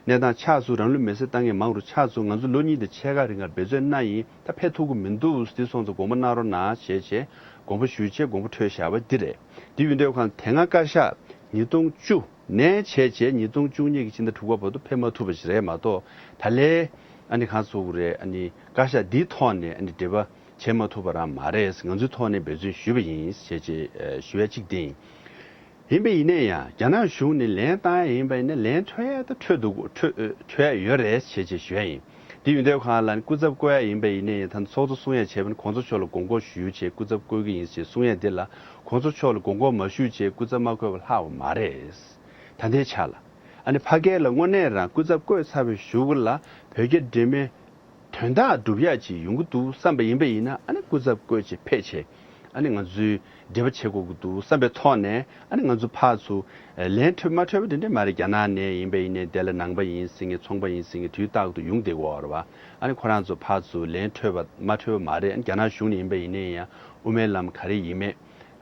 གནས་སྟངས་ཆགས་སོང་། རང་ལུས་མེར་སྲེག་བཏང་མཁན་མང་རུ་ཆགས་སོང་། ང་ཚོ་ལོ་གཉིས་དང་ཕྱེད་ཀ་རིང་ལ་འབད་བརྩོན་གནང་ཡིན། ད་ཕེབས་ཐུབ་ཀྱི་མི་འདུག་འདི་སོང་ཙང་དགོངས་པ་གནང་རོགས་གནང་ཞེས་བྱས་དགོངས་པ་ཞུས་བྱས་དགོངས་པ་འཁྲོལ་བཞག་པ་འདི་རེད། འདི་ཡིན་དུས་ཁོང་དེ་སྔ་བཀའ་ཤག་ཉིས་སྟོང་བཅུ་ནས་བྱས་རྗེས་ཉིས་སྟོང་བཅུ་གཉིས་ཀྱི་སྤྱི་ཟླ་དྲུག་པ་བར་དུ་ཕེབས་མ་ཐུབ་པ་ཞིག་རེད་མ་གཏོགས། ད་ལས་ཨ་ནི་གང་ཟེར་དགོས་རེད། ཨ་ནི་བཀའ་ཤག་འདིའི་ཐོག་ནས་ཨ་ནི་འབྲེལ་བ་བྱེད་མ་ཐུབ་པ་རང་མ་རེད། ང་ཚོའི་ཐོག་ནས་འབད་བརྩོན་ཞུས་པ་ཡིན་ཞེས་བྱས་ཞུ་ཡ་གཅིག་དེ་ཡིན། ཡིན་པས་ཡིན་ནའི་ཡང་རྒྱ་ནག་གཞུང་ནས་ལན་བཏང་ཡ་ཡིན་པ་ཡིན་ན་ལན་འཕྲོད་ཡ་ད་འཕྲོད་འདུག་འཕྲོད་འཕྲོད་ཡ་ཡོད་རེད་ཞེས་བྱས་ཞུ་ཡ་ཡིན། དེ་ཡིན་དུས་ཁོང་ལ་ནི་སྐུ་ཚབ་བསྐོ་ཡ་ཡིན་པ་ཡིན་ནའི་ད་ཚོགས་གཙོ་གསུང་ཡ་བྱས་པ་ནི་གོང་ས་མཆོག་ལ་དགོངས་སྐོར་ཞུས་བྱས་སྐུ་ཚབ་བསྐོ་གི་ཡིན་ཞེས་གསུང་ཡ་དེ་ལ་གོང་ས་མཆོག་ལ་དགོངས་སྐོར་མ་ཞུས་བྱས་སྐུ་ཚབ་མ་བསྐོས་པ་ལྷག་པ་མ་རེད། ད་ལྟའི་ཆ་ལ་ཨ་ནི་ཕ་གི་ལ་དངོས་གནས་རང་སྐུ་ཚབ་བསྐོས་ཚར་བའི་གཞུག་ལ་བོད་རྒྱ་འབྲེལ་མོལ་དོན་དག་སྒྲུབ་ཡག་ཅིག་ཡོང་གི་འདུག་བསམ་པ་ཡིན་པ་ཡིན་ན། ཨ་ནི་སྐུ་ཚབ་བསྐོས་བྱས་ཕེབས་བྱས་ཨ་ནི་ང་ཚོའི་འབྲེལ་བ་བྱེད་དགོས་ཀྱི་འདུག་བསམ་པའི་ཐོག་ནས། ཨ་ནི་ང་ཚོ་ཕར་ཚུར་ལན་འཕྲོད་མ་འཕྲོད་པ་དེ་འདྲ་མ་རེད། རྒྱ་ནག་ནས་ཡིན་པ་ཡིན་ནའི་དེ་ལ་ནང་པ་ཡིན་ཟེར་མཁན་ཚོང་པ་ཡིན་ཟེར་མཁན་དུས་རྟག་ཏུ་ཡོང་བསྡད་ཀྱི་ཡོད་རེད་བ། ཨ་ནི་ཁོ་རང་ཚོ་ཕར་ཚུར་ལན་འཕྲོད་པ་མ་འཕྲོད་པ་མ་རེད། ཨ་ནི་རྒྱ་ནག་གཞུང་ནས་ཡིན་པ་ཡིན་ནའི་ཡང་དབུ་མའི་ལམ་ག་རེ་ཡིན་མེད།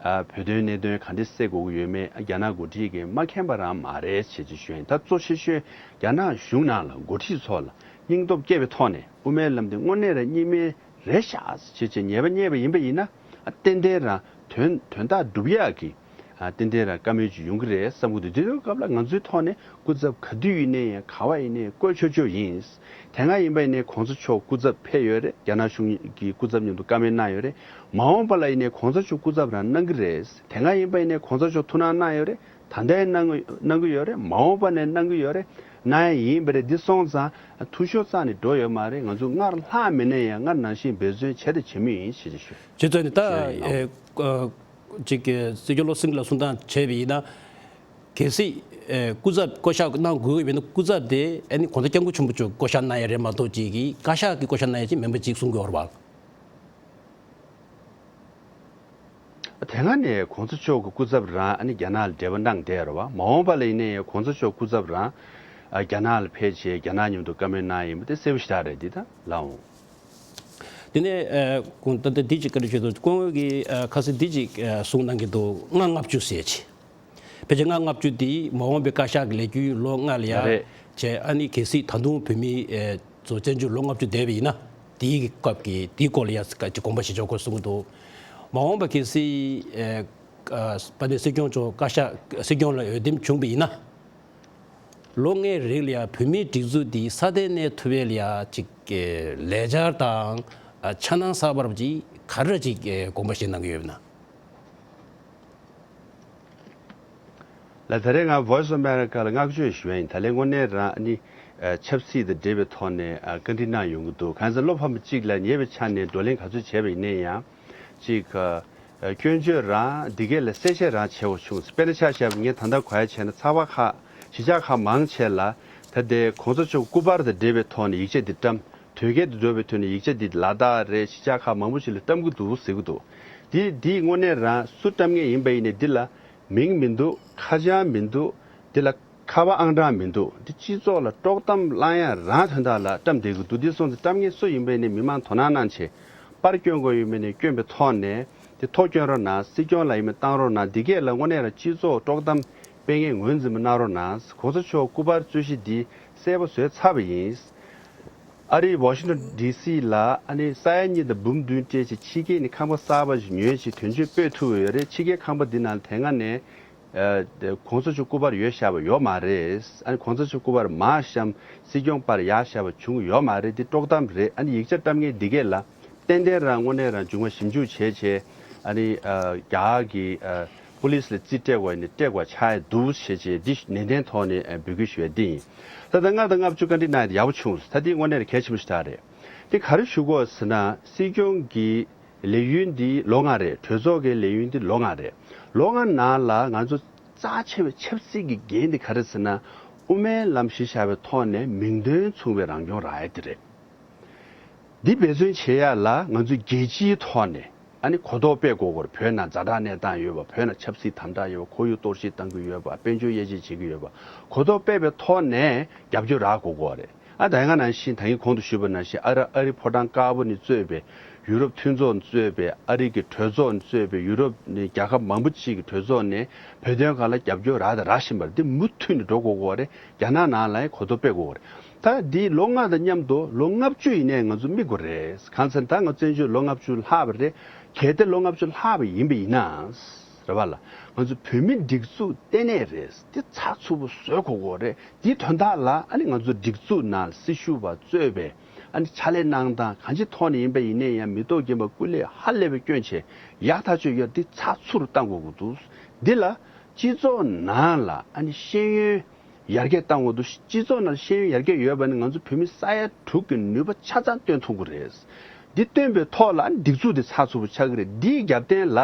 ཨ་བོད་དོན་གནད་དོན་ག་འདྲ་སེལ་དགོས་ཀྱི་ཡོད་མེད། ཨ་རྒྱ་ནག་འགོ་ཁྲིད་ཀྱིས་མ་མཁྱེན་པ་རང་མ་རེད་ཅེས་ཅིག་ཞུ་ཡིན། ད་གཙོ་ཆེ་ཤོས་རྒྱ་ནག་གཞུང་ནང་ལ་འགོ་ཁྲིད་ཚོ་ལ་སྙིང་སྟོབས་བསྐྱེད་པའི་ཐོག་ནས་དབུ་མའི་ལམ་འདི་དངོས་གནས་རང་གཉིས་སྨན་རེད་ཤག་ཅེས་ཅིག་ཉེས་པ་རྙེད་པ་ཡིན་པ་ཡིན་ན། ཨ་ཏན་ཏན་རང་དོན་དོན་དག་སྒྲུབ་ཡག་གི་ཨ་ཏན་ཏན་རང་བཀའ་མོལ་ཅིག་ཡོང་གི་རེད་བསམ་གྱི་འདུག་དེ་དུས་སྐབས་ལ་ང་ཚོའི་ཐོག་ནས་སྐུ་ཚབ་ག་དུས་ཡིན་ནའི་ཡང་ག་པར་ཡིན་ནའི་བསྐོ་ཆོག་ཆོག་ཡིན། དེ་སྔ་ཡིན་པ་ཡིན་ནའི་གོང་ས་མཆོག་སྐུ་ཚབ་ཕེབས་ཡོད་རེད། རྒྱ་ནག་གཞུང་གི་སྐུ་ཚབ་མཉམ་དུ་བཀའ་མོལ་གནང་ཡོད་རེད། མ་འོངས་པ་ལ་ཡིན་ནའི་གོང་ས་མཆོག་སྐུ་ཚབ་རང་གནང་གི་རེད། དེ་སྔ་ཡིན་པ་ཡིན་ནའི་གོང་ས་མཆོག་ཐུགས་སྣང་གནང་ཡོད་རེད། ད་ལྟ་ཡང་གནང་གི་གནང་གི་ཡོད་རེད། མ་འོངས་པ་ནས་གནང་གི་ཡོད་རེད། གནང་ཡ་ཡིན་པ་རེད། འདི་སོང་ཙང་འཐུས་ཤོར་རྩ་ནས་འགྲོ་ཡོད་མ་རེད། ང་ཚོ་སྔར་ལྷག་མེད་ན་ཡང་སྔར་ནང་བཞིན་འབད་བརྩོན་བྱས་དང་བྱེད་མུས་ཡིན་ཞེས་ཞུ། བྱས་ཙང་ནི་ད་ཞུ་ཡ་ཡིན། ཨེ་ཨ་ཅིག་གི་སྲིད་སྐྱོང་བློ་སེང་ལ་གསུང་སྟངས་བྱས་པ་ཡིན་ན། གལ་སྲིད་ཨེ་སྐུ་ཚབ་བསྐོ་བཞག་གནང་དགོས་ཡོད་པ་ཡིན་ན་སྐུ་ཚབ་དེ་ཨ་ནི་གོང་ས་སྐྱབས་མགོན་ཆེན་པོ་མཆོག་བསྐོ་བཞག་གནང་ཡ་རེད་མ་གཏོགས་ཅིག་གི་བཀའ་ཤག་གི་བསྐོ་བཞག་གནང་ཡ་ཅིག་མིན་པ་ཅིག་གསུང་གི་ཡོད་རེད་བ། དེ་སྔ་ནས་གོང་ས་མཆོག་གི་སྐུ་ཚབ་རང་ཨ་ནི་རྒྱ་ནག་ལ་འབྲེལ་བ་གནང་བསྡད་ཡོད་རེད་བ། མ་འོངས་པ་ལ་ཡིན་ནའི་གོང་ས་མཆོག་སྐུ་ཚབ་རང་ཨ་རྒྱ་ནག་ལ་ཕེབས་བྱས་རྒྱ་ནག་མཉམ་དུ་བཀའ་མོལ་གནང་ཡིན་པ་དེ་གསལ་པོ་ཞེ་དྲག་རེད། འདི་ད་ལའོ། དེ་ནས་ཨ་ཁོང་ད་ལྟ་འདི་ཅིག་བཀའ་འདྲི་ཞུས་འདུག་སྐུ་ངོ་གིས་ཨ་ཁ་སང་འདི་ཅིག་ཨ་གསུངས་གནང་གི་འདུག་ལྔ་ལྔ་བཅུ་ཟེར་ཅིག་ཕལ་ཆེར་ལྔ་ལྔ་བཅུ་འདི་མ་འོངས་པའི་བཀའ་ཤག་གི་ལས་འཁྱུར་ལོ་ལྔ་ལ་ཡ་ཡ་རེད། བྱས། ཨ་ནི་གལ་སྲིད་ད་དུང་བོད་མི་ཨེ་ཚོ་བཙན་བྱོལ་ལོ་ལྔ་བཅུ་བསྡད་པ་ཡིན་ན་དེའི་གི་སྐབས་ཀྱི་དེའི་སྐོར་ལ་ཡ་ཅིག་དགོངས་པ་བཞེས་ཆོག་གོ་གསུང་གི་འདུག་མ་འོངས་པ་གལ་སྲིད་ཨེ་ཨ་དཔལ་ལྡན་སྲིད་སྐྱོང་མཆོག་བཀའ་ཤག་སྲིད་སྐྱོང་ལ་འོས་འདེམས་བྱུང་བ་ཡིན་ན། ལོ་ལྔའི་རིང་ལ་ཡ་བོད་མིའི་སྒྲིག་འཛུགས་འདི་སྲ་བརྟན་གནས་ཐུབ་ཡས་ལ་ཡ་ཅིག་ལས་འཆར་དང་ཨ་འཆར་སྣང་གསར་པ་ཅིག་ག་རེ་ཅིག་དགོངས་པ་བཞེས་གནང་གི་ཡོད་ན། ལགས། ད་རེས་ང་Voice of America་ལ་བསྔགས་བརྗོད་ཞུ་ཡ་ཡིན། ད་ལན་དངོས་གནས་རང་ཨ་ནི་ཨ་ཆབ་སྲིད་དང་འབྲེལ་བའི་ཐོག་ནས་ཨ་བཀའ་འདྲི་གནང་ཡོང་གི་འདུག་གང་ཟེར་བློ་ཕམ་པ་གཅིག་ལ་ཉེ་བའི་ཆ་ནས་བགྲོ་གླེང་ག་ཚོད་བྱས་པ་ཡིན་ནའི་ཡང་ ཅིག་ཨ། སྐྱོན་བརྗོད་རང་འདི་གས་ལ་གསལ་བཤད་རང་བྱེད་དགོས་བྱུང་། དཔེར་ན་ཆ་བཞག་པ་ངས་ད་ལྟ་གོ་ཡ་བྱས་ན་ཚགས་པར་ཁག་གཞིས་ཆགས་ཁག་མང་ཆེ་ལ་ད་ལྟའི་གོང་ས་མཆོག་སྐུ་པར་དང་འབྲེལ་བའི་ཐོག་ནས་ཡིག་ཆ་འདི་བཀྲམ། དོལ་རྒྱལ་དུ་འགྲོ་བའི་དོན་ནས་ཡིག་ཆ་འདི་ལ་དྭགས་རེད། གཞིས་ཆགས་ཁག་མང་པོ་ཞིག་ལ་བཀྲམ་གྱི་འདུག་ཟེར་གྱི་འདུག། འདི་འདི་དངོས་གནས་རང་སུ་བཀྲམ་མཁན་ཡིན་པ་ཡིན་ནའི་འདི་ལ་མིང་མི་འདུག། ཁ་བྱང་མི་འདུག། འདི་ལ་ཁ་པར་ཨང་གྲངས་མི་འདུག། འདི་སྤྱི་ཚོགས་ལ་དཀྲོག་གཏམ་བསླང་ཡ་རང་དོན་དག་ལ་བཀྲམ་བསྡད་ཀྱི་འདུག། འདི་སོང་ཙང་བཀྲམ་མཁན་སུ་ཡིན་པ་ཡིན་ནའི་མི་མང་དོ་སྣང་གནང་བྱས། པར་སྐྱོན་དགོས་ཡོད་མེད་ནས་སྐྱོན་པའི་ཐོག་ནས་དེ་ཐོ་སྐྱོན་རོགས་གནང་། སྲིད་སྐྱོང་ལ་ཡིན་མིན་བཏང་རོགས་གནང་། འདི་གས་ལ་དངོས་གནས་ལ་སྤྱི་ཚོགས་དཀྲོག་གཏམ་སྤེལ་མཁན་ངོས་འཛིན་པ་གནང་རོགས་གནང་། གོང་ས་མཆོག་སྐུ་པར་རྩོད་གཞི་འདི་གསལ་པོ་བཟོས་ཚར་བ་ཡིན། ཨ་རིའི་ཝ་ཤིང་ཊོན་ཌི་སི་ལ་ཨ་ནི་ས་ཡ་གཉིས་དང་འབུམ་བདུན་སྤྲད་བྱས་ཕྱི་རྒྱལ་ནས་ཁང་པ་གསར་པ་ཞིག་ཉོས་བྱས་དོན་གཅོད་སྤོས་ཐུབ་ཡོད་རེད། ཕྱི་རྒྱལ་ཁང་པ་འདི་ནང་དེ་སྔ་ནས་ཨ། དེ་གོང་ས་མཆོག་སྐུ་པར་ཡོད་བཞག་པ་ཡོད་མ་རེད། ཨ་ནི་གོང་ས་མཆོག་སྐུ་པར་མར་བཤམས། སྲིད་སྐྱོང་པར་ཡར་བཞག་པ་བྱུང་ཡོད་མ་རེད། འདི་དཀྲོག་གཏམ་རེད། ཨ་ནི་ཡིག་ཆ་བཀྲམ་མཁན་འདི་གས་ལ་ཏན་ཏན་རང་དངོས་གནས་རང་བྱུང་བ་ཞིབ་འཇུག་བྱས་བྱས་ཨ་ནི་ཨ། རྒྱ་གར་གྱི་ཨ། པུ་ལིས་ལ་རྩིས་སྤྲད་དགོས་ཡིན་ན་སྤྲད་དགོས་ཆགས་ཡ་འདུག་བྱས་བྱས་འདི་ནན་ཏན་ཐོག་ནས་ཨ། འབོད་སྐུལ་ཞུ་ཡ་འདི་ཡིན། ད་ལྟ་ལྔ་དང་ལྔ་བཅུ་བཀའ་འདྲི་གནང་ཡ་ཡག་པོ་བྱུང་། ད་འདི་དངོས་གནས་གལ་ཆེན་པོ་ཞིག་རེད། འདི་ག་རེ་ཞུ་དགོས་ཟེར་ན་སྲིད་སྐྱོང་གི་ལས་ཡུན་འདི་ལོ་ལྔ་རེད། གྲོས་ཚོགས་ཀྱི་ལས་ཡུན་འདི་ལོ་ལྔ་རེད། ལོ་ལྔ་ནང་ལ་ང་ཚོ་རྩ་ཆེ་བའི་ཆབ་སྲིད་ཀྱི་འགན་འདི་ག་རེ་ཟེར་ན། དབུ་མའི་ལམ་གཞི་བཞག་པའི་ཐོག་ནས་མིང་དོན་མཚུངས་པའི་རང་སྐྱོང་རག་ཡ་དེ་རེད། འདི་འབད་བརྩོན་བྱེད་ཡ་ལ་ང་ཚོ་རྒྱལ་སྤྱིའི་ཐོག་ནས་ཨ་ནི་གོ་རྟོགས་སྤེལ་དགོས་སྐོར། བོད་ནང་ཛ་དྲག་གནས་སྟངས་ཡོད་པ། བོད་ནང་ཆབ་སྲིད་དམ་དྲག་ཡོད་པ། ཁོར་ཡུག་གཏོར་བཤིག་གཏང་གི་ཡོད་པ། དཔལ་འབྱོར་དབྱེ་འབྱེད་བྱེད་ཀྱི་ཡོད་པ། གོ་རྟོགས་སྤེལ་བའི་ཐོག་ནས་རྒྱབ་སྐྱོར་རག་དགོས་སྐོར་རེད། ཨ། ད་ཡང་ནང་བཞིན་ད་གིན་གོང་དུ་ཞུས་པ་ནང་བཞིན་ཨ་རི་ཨ་རི་ཕོ་བྲང་དཀར་པོ་ནས་གཙོས་པའི་ཡུ་རོབ་མཐུན་ཚོགས་ནས་གཙོས་པའི་ཨ་རི་གི་གྲོས་ཚོགས་ནས་གཙོས་པའི་ཡུ་རོབ་ནས་རྒྱལ་ཁབ་མང་པོ་ཅིག་གི་གྲོས་ཚོགས་ནས་བོད་དོན་སྒང་ལ་རྒྱབ་སྐྱོར་རག་དང་རག་བཞིན་པ་རེད། འདི་མུ་མཐུད་ནས་འགྲོ་དགོས་ཀྱི་རེད། རྒྱ་ནག་ནང་ལ་ཡང་གོ་རྟོགས་སྤེལ་དགོས་ཀྱི་རེད། ད་འདི་ལོ་ལྔ་དང་མཉམ་དུ་ལོ་ལྔ་བཅུ་ཡིན་ནའི་ང་ཚོ་དམིགས་དགོས་རེད། གང་ཟེར་ན་ད་ང་བཙན་བྱོལ་ལོ་ལྔ་བཅུ་ལྷག་པ་རེད། གལ་ཏེ་ལོ་ལྔ་བཅུ་ལྷག་པ་ཡིན་པ་ཡིན་ན། རེད་པ་ལ། ང་ཚོ་བོད་མི་སྒྲིག་འཛུགས་ལྟེ་གནས་རེད། འདི་ཚགས་ཚུད་པོ་བཟོ་དགོས་ཀྱི་རེད། འདིའི་དོན་དག་ལ་ཨ་ནི་ང་ཚོ་སྒྲིག་འཛུགས་ནང་སྲི་ཞུ་བ་གཙོས་པའི་ཨ་ནི་ཕྱག་ལས་གནང་སྟངས་གང་ཅིའི་ཐོག་ནས་ཡིན་པ་ཡིན་ནའི་ཡང་མི་ཐོག་རྒན་པ་སྐུ་ལས་ཧ་ལས་པའི་སྐྱོན་ཆེ་ཡག་ཐག་ཆོད་ཡོད། འདི་ཚགས་ཚུད་རུ་གཏང་དགོས་ཀྱི་འདུག། འདི་ལ་སྤྱི་ཚོགས་ནང་ལ་ཨ་ནི་ཤེས་ཡོན་ཡར་རྒྱས་བཏང་དགོས་འདུག། སྤྱི་ཚོགས་ནང་ཤེས་ཡོན་ཡར་རྒྱས་ཡོད་པ་ནི་ང་ཚོ་བོད་མི་ས་ཡ་དྲུག་གི་ནུས་པ་ཆ་ཚང་བཏོན་ཐུབ་ཀྱི་རེད། འདི་བཏོན་པའི་ཐོག་ལ་སྒྲིག་འཛུགས་འདི་ཚགས་ཚུད་པོ་ཆགས་ཀྱི་རེད། འདིའི་རྒྱབ་རྟེན་ལ་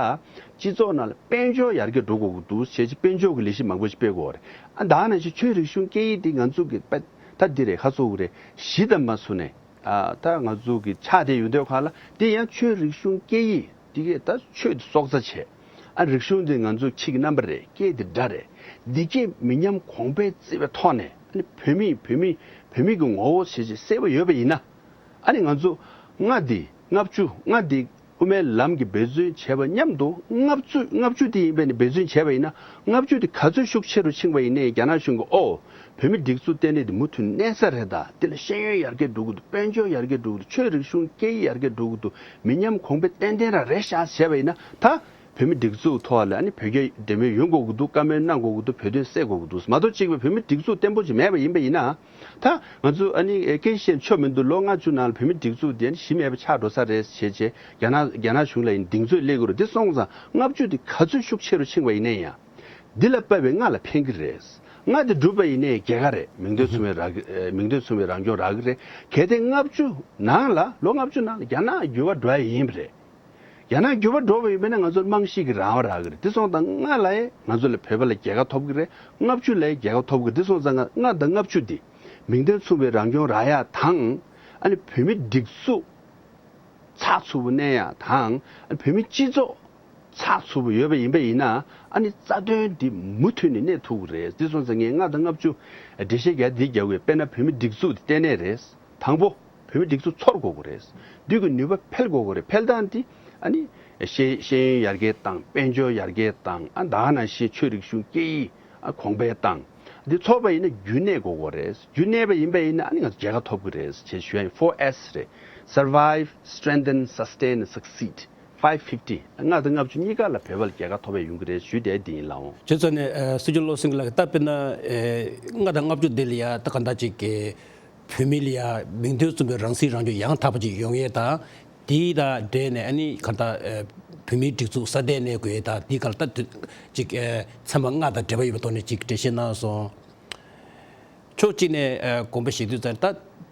སྤྱི་ཚོགས་ནང་ལ་དཔལ་འབྱོར་ཡར་རྒྱས་འགྲོ་དགོས་ཀྱི་འདུག་ཟེར་གྱི་དཔལ་འབྱོར་གྱི་ལས་གཞི་མང་པོ་ཞིག་སྤེལ་དགོས་རེད། ཨ་ད་ནང་བཞིན་ཆོས་རིག་གཞུང་སྐད་ཡིག་འདི་ང་ཚོ་གི་དཔེ་ད་འདི་རེད། ཁ་ཚུགས་རེད། གཞི་དང་མ་སུ་ནས་ཨ་ད་ང་ཚོ་གི་ཆགས་བསྡད་ཡོད་དུས་ག་ལ་འདི་ཡང་ཆོས་རིག་གཞུང་སྐད་ཡིག་འདི་གས་ད་ཆོས་འདི་སྲོག་རྩ་བྱས། ཨ་རིག་གཞུང་འདི་ང་ཚོ་གཅིག་གི་རྣམ་པ་རེད། སྐད་འདི་སྒྲ་རེད། འདི་སྐད་མི་ཉམས་གོང་འཕེལ་བརྩི་བའི་ཐོག་ནས་ཨ་ནི་བོད་མི་བོད་མི་བོད་མི་གི་ངོ་བོ་ཞེས་བྱས་གསལ་པོ་ཡོད་པ་ཡིན་ན། ཨ་ནི་ང་ཚོ་ལྔ་འདི་ལྔ་བཅུ་ལྔ་འདི་དབུ་མའི་ལམ་གྱི་འབད་བརྩོན་བྱས་པ་མཉམ་དུ་ལྔ་བཅུ་ལྔ་བཅུ་འདི་ཡིན་པ་ནི་འབད་བརྩོན་བྱས་པ་ཡིན་ན། ལྔ་བཅུ་འདི་ག་ཚོད་ཤུགས་ཆེ་རུ་ཕྱིན་པ་ཡིན་ནའི་རྒྱ་ནག་གཞུང་གིས་ཨོ་བོད་མི་སྒྲིག་འཛུགས་ལྟེ་གནས་འདི་མུ་མཐུད་གནས་ས་རེད། ད་འདི་ལ་ཤེས་ཡོན་ཡར་རྒྱས་འགྲོ་གི་འདུག། དཔལ་འབྱོར་ཡར་རྒྱས་འགྲོ་གི་འདུག། ཆོས་རིག་གཞུང་སྐད་ཡིག་ཡར་རྒྱས་འགྲོ་གི་འདུག། མི་ཉམས་གོང་འཕེལ་ཏན་ཏན་རང་རེད་ཤག་བྱས་པ་ཡིན་ན། ད་བོད་མི་སྒྲིག་འཛུགས་ཐོག་ལ་ཨ་ནི་བོད་རྒྱ་འབྲེལ་མོལ་ཡོང་དགོས་ཀྱི་འདུག། བཀའ་མོལ་གནང་དགོས་ཀྱི་འདུག། བོད་དོན་སེལ་དགོས་ཀྱི་འདུག། མ་གཏོགས་གཅིག་པའི་བོད་མི་སྒྲིག་འཛུགས་བརྟན་པོ་ཅིག་མེད་པ་ཡིན་པ་ཡིན་ན། ད་ང་ཚོ་ཨ་ནི་སྐད་ཆ་བཤད་ཆོ་མི་འདུག། ལོ་ལྔ་བཅུ་ནང་ལ་བོད་མི་སྒྲིག་འཛུགས་དེ་ནི་གཞི་མེད་པ་ཆགས་འགྲོ་ས་རེད་བྱས་བྱས་རྒྱ་ནག་རྒྱ་ནག་གཞུང་ལ་ཡིན་གདེང་ཚོད་སླེབས་ཀྱི་རེད། འདི་སོང་ཙང་ལྔ་བཅུ་དེ་ག་ཚོད་ཤུགས་ཆེ་རུ་ཕྱིན་པ་ཡིན་ན་ཡང་། འདི་ལ་དཔག་པའི་ལྔ་ལ་ཕན་གྱི་རེད། ལྔ་དེ་འགྲུབ་པ་ཡིན་ནའི་རྒྱལ་ཁ་རེད། མིང་དོན་མཚུངས་པའི་རང་མིང་དོན་མཚུངས་པའི་རང་སྐྱོང་རག་གི་རེད། གལ་ཏེ་ལྔ་བཅུ་ནང་ལ་ལོ་ལྔ་བཅུ་ནང་ལ་རྒྱ་ནག་འགྱུར་བ་འགྲོ་ཡ་ཡིན་པ་རེད། རྒྱ་ནག་འགྱུར་བ་འགྲོ་བ་ཡིན་པས་ན་ང་ཚོར་རྨང་གཞི་གི་རང་དབང་རག་གི་རེད། དེ་སོང་ཙང་ལྔ་ལ་ཡང་ང་ཚོ་ལ་བོད་པ་ལ་རྒྱལ་ཁ་ཐོབ་ཀྱི་རེད། ལྔ་བཅུ་ལ་ཡང་རྒྱལ་ཁ་ཐོབ་ཀྱི་རེད། དེ་སོང་ཙང་ལྔ་དང་ལྔ་བཅུ་འདི་མིང་དོན་མཚུངས་པའི་རང་སྐྱོང་རག་ཡ་དང་། ཨ་ནི་བོད་མི་སྒྲིག་འཛུགས་ཚགས་ཚུད་པོ་གནས་ཡ་དང་། ཨ་ནི་བོད་མི་སྤྱི་ཚོགས་ཚགས་ཚུད་པོ་ཡོད་པ་ཡིན་པ་ཡིན་ན། ཨ་ནི་རྩ་དོན་འདི་མུ་མཐུད་ནས་གནས་ཐུབ་ཀྱི་རེད། དེ་སོང་ཙང་ངས་ལྔ་དང་ལྔ་བཅུ་འགྲེལ་བཤད་རྒྱག་འདི་རྒྱག་དགོས། དཔེར་ན་བོད་མི་སྒྲིག་འཛུགས་འདི་ལྟེ་གནས་རེད། དང་པོ། བོད་མི་སྒྲིག་འཛུགས་ཚོར་དགོས་ཀྱི་རེད། འདི་གི་ནུས་པ་འཕེལ་དགོས་ཀྱི་རེད། འཕེལ་སྟངས་འདི་ཨ་ནི་ཤེས་ཤེས་ཡོན་ཡར་རྒྱས་དང་། དཔལ་འབྱོར་ཡར་རྒྱས་དང་། ཨ་ད་ག་ནང་བཞིན་ཆོས་རིག་གཞུང་སྐད་ཡིག་ཨ་གོང་འཕེལ་དང་། འདི་ཚོར་བ་ཡིན་ན་རྒྱུན་གནས་དགོས་ཀྱི་རེད། རྒྱུན་གནས་པ་ཡིན་པ་ཡིན་ན་ཨ་ནི་ང་ཚོ་རྒྱལ་ཁ་ཐོབ་ཀྱི་རེད་ཅེས་ཞུ་ཡ་ཡིན། Four S རེད། Survive, Strengthen, Sustain, Succeed. Five fifty. ལྔ་དང་ལྔ་བཅུ་གཉིས་ཀ་ལ་བོད་པ་ལ་རྒྱལ་ཁ་ཐོབ་པ་ཡོང་གི་རེད་ཞུས་ཏེ་འདི་ཡིན་ལགས་འོང་། བྱས་ཙང་ནས་ཨ་སྲིད་སྐྱོང་བློ་སེང་ལགས་ད་དཔེར་ན་ཨ་ལྔ་དང་ལྔ་བཅུ་འདི་ལ་ཡ་ད་ག་འདྲ་ཅིག་གི་བོད་མི་ལ་ཡ་མིང་དོན་མཚུངས་པའི་རང་སྲིད་རང་སྐྱོང་ཡང་དག་པ་ཅིག་ཡོང་ཡས་དང་། དེ་དང་འབྲེལ་ནས་ཨ་ནི་ག་ད་ཨ་བོད་མིའི་སྒྲིག་འཛུགས་སྲ་བརྟན་གནས་དགོས་ཡས་དང་། དེ་ག་ལ་ད་དུ་ཅིག་ཨ་ཚན་པ་ལྔ་དང་འབྲེལ་བ་ཡོད་པའི་ཐོག་ནས་ཅིག་འགྲེལ་བཤད་གནང་སོང་། ཕྱོགས་གཅིག་ནས་ཨ་དགོངས་པ་བཞེས་དུས་ཙང་ད་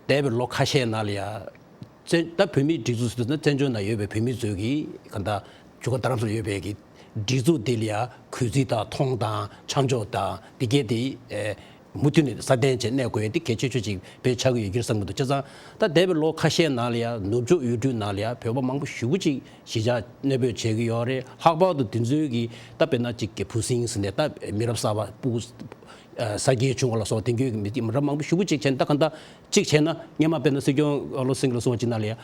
འདས་པའི་ལོ་ཁ་ཤས་ནང་ལ་ཡ་བཙན་ད་བོད་མིའི་སྒྲིག་འཛུགས་ཟེར་དུས་ན་བཙན་བྱོལ་ནང་ཡོད་པའི་བོད་མི་ཚོས་ཀྱིས་ག་ད་ བཞུགས་སྒར་རྡ་རམ་ས་ལ་ཡོད་པའི་གི་སྒྲིག་འཛུགས་དེ་ལ་ཡ་གུས་བརྩི་དང་མཐོང་དང་ཆ་འཇོག་དང་དེ་གས་དེ་ཨེ་མུ་མཐུད་ནས་སྲ་བརྟན་བྱས་གནས་དགོས་ཡ་དེ་གལ་ཆེ་ཤོས་ཅིག་དཔེ་ཆགས་ཀྱི་ཡོད་ཀྱི་རེད་བསམ་གྱི་འདུག་བྱས་ཙང་ད་འདས་པའི་ལོ་ཁ་ཤས་ནང་ལ་ཡ་ནུབ་ཕྱོགས་ཡུལ་གྲུའི་ནང་ལ་ཡ་བོད་པ་མང་པོ་ཞེ་པོ་ཅིག་གཞིས་ཆགས་གནས་སྤོས་བྱེད་ཀྱི་ཡོད་རེད། ལྷག་པར་དུ་དེ་ཚོའི་གི་ད་དཔེར་ན་ཅིག་གི་བུ་སྲིང་ཟེར་ནས་ད་མི་རབས་གསར་པ་སྤུ་གུ་ས་སྐྱེས་བྱུང་བ་ལ་སོགས་དེང་དུས་ཀྱི་མི་རབས་མང་པོ་ཞེ་པོ་ཅིག་བྱས་ནས་ད་ག་ད་ཅིག་བྱས་ན་སྔོན་མ་དཔེར་ན་སྲིད་སྐྱོང་བློ་སེང་གིས་གསུངས་པ་ཅིག་ནང་ལ་ཡ།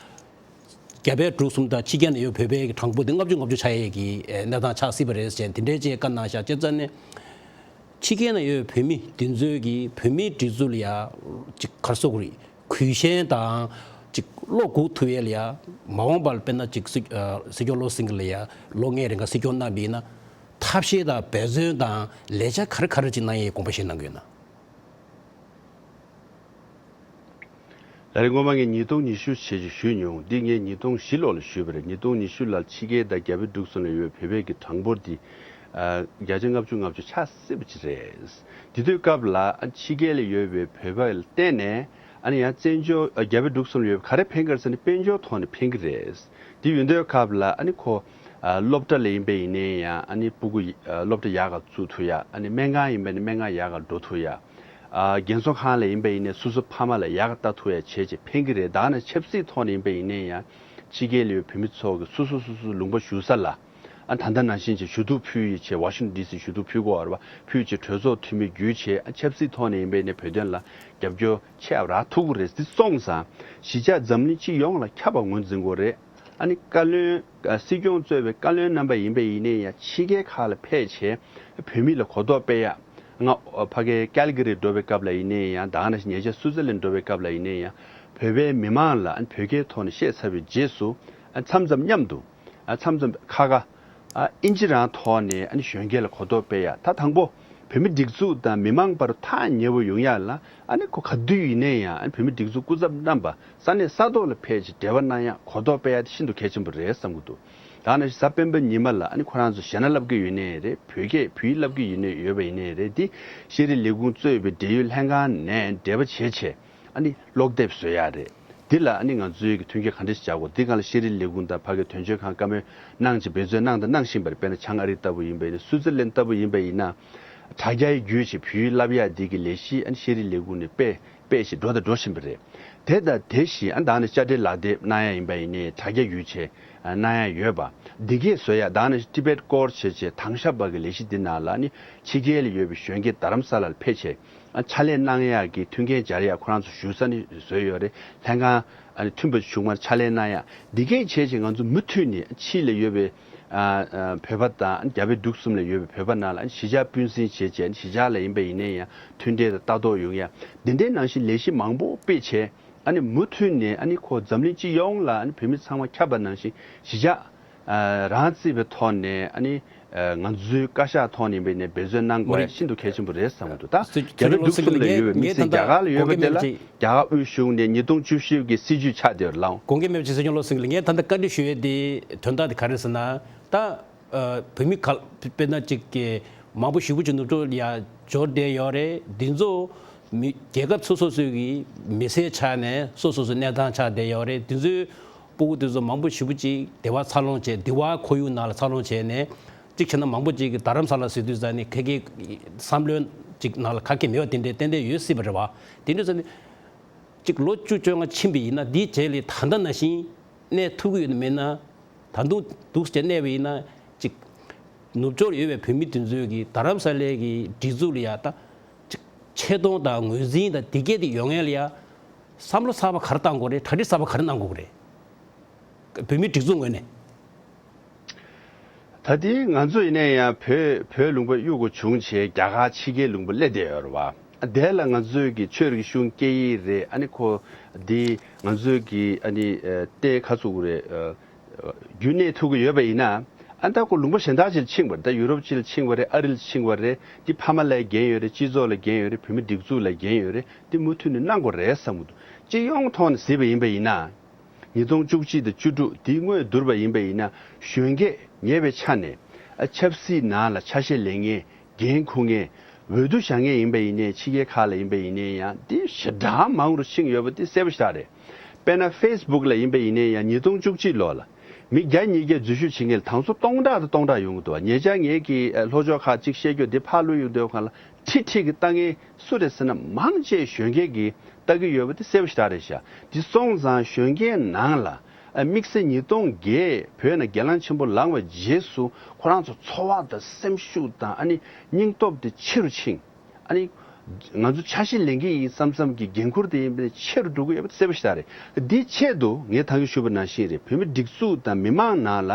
རྒྱ་བལ་འབྲུག་གསུམ་དང་ཕྱི་རྒྱལ་ནང་ཡོད་བོད་པའི་གྲངས་འབོར་དེ་ལྔ་བཅུ་ང་བཅུ་ཆགས་ཡས་ཀྱི་ཨེ་གནས་སྟངས་ཆགས་སྲིད་པ་རེད་ཟེར་དེ་འདྲའི་ཅིག་བཀའ་གནང་ཤག་བྱས་ཙང་ནས་ཕྱི་རྒྱལ་ནང་ཡོད་བོད་མི་དེ་ཚོའི་གི་བོད་མིའི་སྒྲིག་འཛུགས་ལ་ཡ་ཅིག་ག་རེ་ཟེར་དགོས་རེད། གུས་ཞེན་དང་ཅིག་བློ་འགུག་ཐུབ་ཡས་ལ་ཡ་མ་འོངས་པ་ལ་དཔེར་ན་ཅིག་སྲིད་ཨ་སྲིད་སྐྱོང་བློ་སེང་གི་ལ་ཡ་ལོ་ལྔའི་རིང་ག་སྲིད་སྐྱོང་གནང་བ་ཡིན་ན་ཐབས་ཤེས་དང་འབད་བརྩོན་དང་ལས་འཆར་ག་རེ་ག་རེ་ཅིག་གནང་ཡས་དགོངས་པ་བཞེས་གནང་གི་ཡོད་ན། ལགས་རེད། སྔོན་མ་ངས་ཉིས་སྟོང་ཉི་ཤུ་བྱས་ཅིག་ཞུས་མྱོང་། འདི་ངས་ཉིས་སྟོང་བཞི་ལོ་ལ་ཞུས་པ་རེད། ཉིས་སྟོང་ཉི་ཤུ་ལ་ཕྱི་རྒྱལ་དང་རྒྱ་བལ་འབྲུག་གསུམ་ལ་ཡོད་པའི་བོད་པའི་གི་གྲངས་འབོར་འདི་ཨ་བརྒྱ་ཆ་ལྔ་བཅུ་ང་བཅུ་ཆགས་སྲིད་པ་ཅིག་རེད། དེ་དུས་སྐབས་ལ་ཨ་ཕྱི་རྒྱལ་ལ་ཡོད་པའི་བོད་པ་ལ་བརྟེན་ནས་ཨ་ནི་ཡང་བཙན་བྱོལ་ཨ་རྒྱ་བལ་འབྲུག་གསུམ་ལ་ཡོད་པའི་ག་རེ་ཕན་གི་རེད་ཟེར་ན་དཔལ་འབྱོར་ཐོག་ནས་ཕན་གི་རེད། དེ་ཡོད་དུས་སྐབས་ལ་ཨ་ནི་ཁོ་ཨ་སློབ་གྲྭ་ལ་ཡིན་པ་ཡིན་ནའི་ཡང་ཨ་ནི་སྤུ་གུ་ཨ་སློབ་གྲྭ་ཡག་ག་བཙུགས་ཐུབ་ཡ། ཨ་ནི་སྨན་ཁང་ཡིན་པ་ཡིན་ན་སྨན་ཁང་ཡག་ག་འགྲོ་ཐུབ་ཡ། ཨ་རྒན་གསོ་ཁང་ལ་ཡིན་པ་ཡིན་ནའི་སོ་སོ་ཕ་མ་ལ་ཡག་ག་ལྟ་ཐུབ་ཡ་བྱས་བྱས་ཕན་གི་རེད། ད་ནི་ཆབ་སྲིད་ཐོག་ནས་ཡིན་པ་ཡིན་ནའི་ཡང་ཕྱི་རྒྱལ་ལ་ཡོད་བོད་མི་ཚོ་གི་སོ་སོ་སོ་སོ་ལུང་པ་བཞུགས་ས་ལ་ཨ་ད་ལྟ་ནང་བཞིན་བྱས་ཞུ་གཏུག་ཕུལ་ཡི་བྱས་ཝ་ཤིང་ཊོན་ཌི་སི་ཞུ་གཏུག་ཕུལ་དགོས་པ་རེད་བ། ཕུལ་བྱས་གྲོས་ཚོགས་འཐུས་མི་བརྒྱུད་བྱས་ཨ་ཆབ་སྲིད་ཐོག་ནས་ཡིན་པ་ཡིན་ནའི་བོད་དོན་ལ་རྒྱབ་སྐྱོར་ཆེ་རག་ཐུབ་ཀྱི་རེད། འདི་སོང་ཙང་གཞིས་ཆགས་འཛམ་གླིང་སྤྱི་ཡོངས་ལ་ཁྱབ་པ་ངོས་འཛིན་དགོས་རེད། ཨ་ནི་བཀའ་བློན་ཨ་སྲིད་སྐྱོང་གཙོས་པའི་བཀའ་བློན་རྣམ་པ་ཡིན་པ་ཡིན་ནའི་ཡང་ཕྱི་རྒྱལ་ཁག་ལ་ཕེབས་བྱས་བོད་མི་ལ་གོ་རྟོགས་སྤེལ་ཡ། ང་ཨ་ཕ་གིའི་ཀལ་ག་རི་འགྲོ་བའི་སྐབས་ལ་ཡིན་ནའི་ཡང་ད་ག་ནང་བཞིན་ཉེ་ཆར་སུའུ་ཙེར་ལན་འགྲོ་བའི་སྐབས་ལ་ཡིན་ནའི་ཡང་བོད་པའི་མི་མང་ལ་ཨ་ནི་བོད་སྐད་ཐོག་ནས་བཤད་ཚར་བའི་རྗེས་སུ་ཨ་མཚམས་མཚམས་མཉམ་དུ་ཨ་མཚམས་མཚམས་ཁ་ཁ་ཨ་ཨིན་ཇི་རང་ཐོག་ནས་ཨ་ནི་གཞོན་སྐྱེས་ལ་གོ་རྟོགས་སྤེལ་ཡ། ད་དང་པོ་བོད་མི་སྒྲིག་འཛུགས་དང་མི་མང་བར་ཐག་ཉེ་བོ་ཡོང་ཡ་ལ་ཨ་ནི་ཁོ་ག་དུས་ཡིན་ནའི་ཡང་ཨ་ནི་བོད་མི་སྒྲིག་འཛུགས་སྐུ་ཚབ་རྣམ་པ་ས་གནས་ས་ཐོག་ལ་ཕེབས་བྱས་འབྲེལ་བ་གནང་ཡ་གོ་རྟོགས་སྤེལ་ཡ་དེ་ཤིན་ཏུ་གལ་ཆེན་པོ་རེད་བསམ་གྱི་འདུག་ད་ནི་གཟའ་སྤེན་པ་ཉི་མ་ལ་ཨ་ནི་ཁོ་རང་ཚོ་གཞས་སྣ་བསླབ་ཀྱི་ཡོད་ནའི་རེད། བོད་སྐད་བོད་ཡིག་བསླབ་ཀྱི་ཡོད་ནའི་ཡོད་པ་ཡིན་ནའི་རེད། དེ་ཤེས་རིག་ལས་ཁུངས་གཙོས་པའི་འབྲེལ་ཡོད་ལྷན་ཁང་ནས་འབྲེལ་བ་བྱས་བྱས་ཨ་ནི་ཀློག་དེབ་བཟོ་ཡ་རེད། འདི་ལ་ཨ་ནི་ང་ཚོའི་གི་མཐུན་རྐྱེན་ག་འདྲ་ཞིག་བྱ་དགོས། འདི་སྒང་ལ་ཤེས་རིག་ལས་ཁུངས་དང་ཕ་གི་དོན་གཅོད་ཁང་བཀའ་མོལ་གནང་བྱས་འབད་བརྩོན་གནང་དང་གནང་བཞིན་པ་རེད། དཔེར་ན་བྱང་ཨ་རི་ལྟ་བུ་ཡིན་པ་ཡིན་ན་སུའུ་ཙེར་ལན་ལྟ་བུ་ཡིན་པ་ཡིན་ན་དྲ་རྒྱའི་བརྒྱུད་བྱས་བོད་ཡིག་བསླབ་ཡ་འདི་གི་ལས་གཞི་ཨ་ནི་ཤེས་རིག་ལས་ཁུངས་ནས་སྤེལ་སྤེལ་བྱས་འགྲོ་དང་འགྲོ་བཞིན་པ་རེད། དེ་དང་དེ་བཞིན་ཨ་ད་ནི་དཔྱ་ཁྲལ་ལག་དེབ་གནང་ཡ་ཡིན་པ་ཡིན་ནའི་དྲ་རྒྱ་བརྒྱུད་བྱས་གནང་ཡ་ཡོད་པ། འདི་གས་བཟོ་ཡ་ད་ནི་ཊི་བེཊ་སྐོར་བྱས་བྱས་དྭང་ཞབས་པ་གི་ལས་གཞི་འདི་ནང་ལ་ནི་ཕྱི་རྒྱལ་ལ་ཡོད་པའི་གཞོན་སྐྱེས་རྡ་རམ་ས་ལ་ལ་ཕེབས་བྱས་ཨ་ཕྱག་ལས་གནང་ཡག་གི་མཐུན་རྐྱེན་སྦྱར་ཡག་ཁོ་རང་ཚོ་བཞུགས་ས་ནི་བཟོས་ཡོད་རེད། ལྷན་ཁང་ཨ་ནི་མཐུན་པ་བྱུང་མར་ཕྱག་ལས་གནང་ཡག་འདི་གས་བྱས་བྱས་ང་ཚོ་མུ་མཐུད་ནས་ཕྱི་ལ་ཡོད་པའི་ཨ་ཨ་བོད་པ་དང་རྒྱ་བལ་འབྲུག་གསུམ་ལ་ཡོད་པའི་བོད་པ་ནང་ལ་གཞིས་ཆགས་སྤུན་སྲིང་བྱས་བྱས་གཞིས་ཆགས་ལ་ཡིན་པ་ཡིན་ནའི་ཡང་མཐུན་འབྲེལ་དང་ལྟ་རྟོག་ཡོང་ཡ། འདི་འདྲའི་ནང་བཞིན་ལས་གཞི་མང་པོ་སྤེལ་བྱས་ཨ་ནི་མུ་མཐུད་ནས་ཨ་ནི་ཁོ་འཛམ་གླིང་སྤྱི་ཡོངས་ལ་ཨ་ནི་བོད་མི་ཚང་མ་ཁྱབ་པ་ནང་བཞིན་གཞིས་ཆགས་ཨ་རང་བརྩིས་པའི་ཐོག་ནས་ཨ་ནི་ཨ་ང་ཚོའི་བཀའ་ཤག་ཐོག་ནས་ཡིན་པ་ཡིན་ནའི་འབད་བརྩོན་གནང་དགོས་ཡ་ཤིན་ཏུ་གལ་ཆེན་པོ་རེད་བསམ་གྱི་འདུག་ད་རྒྱ་བལ་འབྲུག་གསུམ་ལ་ཡོད་པའི་མི་སེར་རྒྱ་གར་ལ་ཡོད་པ་དེ་ལ་རྒྱ་གར་དབུས་གཞུང་ནས་ཉིས་སྟོང་བཅུ་བཞི་གི་སྲིད་ཇུས་ཆགས་བསྡད་ཡོད་རེད་ལགས། དགོངས་འགལ་མེད་པ་ཅིག་སྲིད་སྐྱོང་བློ་སེང་གིས་ངས་ད་ལྟ་བཀའ་འདྲི་ཞུ་ཡས་དེ་དོན་དག་དེ་ག་རེ་ཟེར་ན། ད་ཨ་བོད་མི་ག་དཔེར་ན་ཅིག་གི་མང་པོ་ཞེ་པོ་ཅིག་ནུབ་ཕྱོགས་ལ་ཡ་འབྱོར་བསྡད་ཡོད་རེད། འདི་ཚོ་མི་རྒྱལ་ཁབ་སོ་སོ་སོའི་གི་མི་སེར་ཆགས་ནས་སོ་སོ་སོའི་གནས་སྟངས་ཆགས་བསྡད་ཡོད་རེད། འདི་ཚོའི་སྤུ་གུ་དེ་ཚོ་མང་པོ་ཞེ་པོ་ཅིག་སྡེ་བ་འཚར་ལོངས་བྱས་སྡེ་བ་ཁོར་ཡུག་ནང་ལ་འཚར་ལོངས་བྱས་ནས་གཅིག་བྱས་ན་མང་པོ་ཅིག་གིས་རྡ་རམ་ས་ལ་ཟེར་དུས་ཙ་ནས་ཁ་ཁའི་བསམ་བློ་ཅིག་ནང་ལ་ཁ་སྐད་མེད་པ་དེ་འདྲའི་ཏན་ཏན་ཡོད་སྲིད་པ་རེད་བ། དེ་འདྲ་ཙ་ནས་ཅིག་ལོ་བཅུ་བཅོ་ལྔ་ཕྱིན་པ་ཡིན་ན་འདིའི་རྗེས་ལ་ད་ལྟ་ནང་བཞིན་གནས་ཐུབ་ཀྱི་ཡོད་ན་མེད་ན། ད་དུང་འདུག་སེ་གནས་པ་ཡིན་ན་ཅིག་ནུབ་ཕྱོགས་ལ་ཡོད་པའི་བོད་མི་དེ་ཚོས་ཀྱིས་རྡ་རམ་ས་ལའི་གི་སྒྲིག་འཛུགས་ལ་ཡ་ད་ཅིག་ཆེ་མཐོང་དང་ངོས་འཛིན་དང་དེ་གས་དེ་ཡོང་ཡ་ལ་ཡ་བསམ་བློ་གསར་པ་ག་རེ་བཏང་དགོས་རེད། གྲ་སྒྲིག་གསར་པ་ག་རེ་གནང་དགོས་རེད། བོད་མིའི་སྒྲིག་འཛུགས་ངོས་ནས། ད་ལྟའི་ང་ཚོ་ཡིན་ན་ཡང་བོད་བོད་ལུང་པ་གཡུག་དགོས་བྱུང་བྱས་རྒྱ་གར་ཕྱི་རྒྱལ་ལུང་པ་སླེབས་བསྡད་ཡོད་རེད་བ། དེ་ལ་ང་ཚོས་ཀྱི་ཆོས་རིག་གཞུང་སྐད་ཡིག་རེད། ཨ་ནི་ཁོ་འདི་ང་ཚོས་ཀྱི་ཨ་ནི་ཨ་བསྟན་ཁ་ཚུགས་རེད། ཨ་རྒྱུན་གནས་ཐུབ་ཀྱི་ཡོད་པ་ཡིན་ན་ཨ་ད་ཁོ་ལུང་པ་གཞན་དག་ཅིག་ལ་ཕྱིན་པ་རེད། ད་ཡུ་རོབ་ཅིག་ལ་ཕྱིན་པ་རེད། ཨ་རི་ལ་ཕྱིན་པ་རེད། འདི་ཕ་མ་ལ་འགན་ཡོད་རེད། སྤྱི་ཚོགས་ལ་འགན་ཡོད་རེད། བོད་མི་སྒྲིག་འཛུགས་ལ་འགན་ཡོད་རེད། འདི་མུ་མཐུད་ནས་གནང་དགོས་རེད་བསམ་གྱི་འདུག་སྤྱི་ཡོངས་ཐོག་ནས་གཟིགས་པ་ཡིན་པ་ཡིན་ན། ཉིས་སྟོང་བཅུ་གཅིག་དང་བཅུ་དྲུག་འདི་སྔོན་བསྡུར་བ་ཡིན་པ་ཡིན་ན་གཞོན་སྐྱེས་ཉེ་བའི་ཆ་ནས་ཨ་ཆབ་སྲིད་ནང་ལ་ཆ་ཤས་ལེན་མཁན་འགན་འཁུར་མཁན་འོས་བསྡུ་བཞག་མཁན་ཡིན་པ་ཡིན་ནའི་ཕྱི་རྒྱལ་ཁག་ལ་ཡིན་པ་ཡིན་ནའི་ཡང་འདི་ཞེ་དྲག་མང་རུ་ཕྱིན་ཡོད་པ་འདི་གསལ་པོ་ཞེ་དྲག་རེད། དཔེར་ན་ཧྥེ་སི་བུག་ལ་ཡིན་པ་ཡིན་ནའི་ཡང་ཉིས་སྟོང་བཅུ་གཅིག་ལོ་ལ་ མི་བརྒྱ་ཉིས་བརྒྱ་འཛུལ་ཞུགས་བྱེད་མཁན་ལ་དང་སོ་སྟོང་ཕྲག་དང་སྟོང་ཕྲག་ཡོང་གི་འདུག་བ། ཉེ་ཆར་ངས་ཀྱི་ལྷོ་ཕྱོགས་ཁག་ཅིག་བཤད་རྒྱུ་འདི་ཕར་ལུས་ཡོང་དུས་སྒང་ལ་ཁྲིག་ཁྲིག་གི་ལྟ་མཁན་སུ་རེད་ཟེར་ན་མང་ཆེ་གཞོན་སྐྱེས་ཀྱིས་ལྟ་གི་ཡོད་པ་དེ་གསལ་པོ་ཞེ་དྲག་རེད་ཤག། འདི་སོང་ཙང་གཞོན་སྐྱེས་ནང་ལ་དམིགས་བསལ་ཉིས་སྟོང་བརྒྱད་བོད་ནང་སྒེར་ལངས་ཆེན་པོ་ལངས་པའི་རྗེས་སུ་ཁོ་རང་ཚོ་འཚོ་བ་དང་སེམས་ཤུགས་དང་ཨ་ནི་སྙིང་སྟོབས་དེ་ཆེ་རུ་ཕྱིན། ཨ་ནི། ང་ཚོ་ཆ་ཤས་ལེན་གྱི་ཡིན་བསམ་བསམ་གྱི་འགན་ཁུར་དེ་ཡིན་པས་ཆེ་རུ་འགྲོ་གི་ཡོད་པ་གསལ་པོ་ཞེ་དྲག་རེད། འདིའི་ཆེད་དུ་ངས་ད་གིན་ཞུས་པ་ནང་བཞིན་རེད། བོད་མི་སྒྲིག་འཛུགས་དང་མི་མང་ནང་ལ་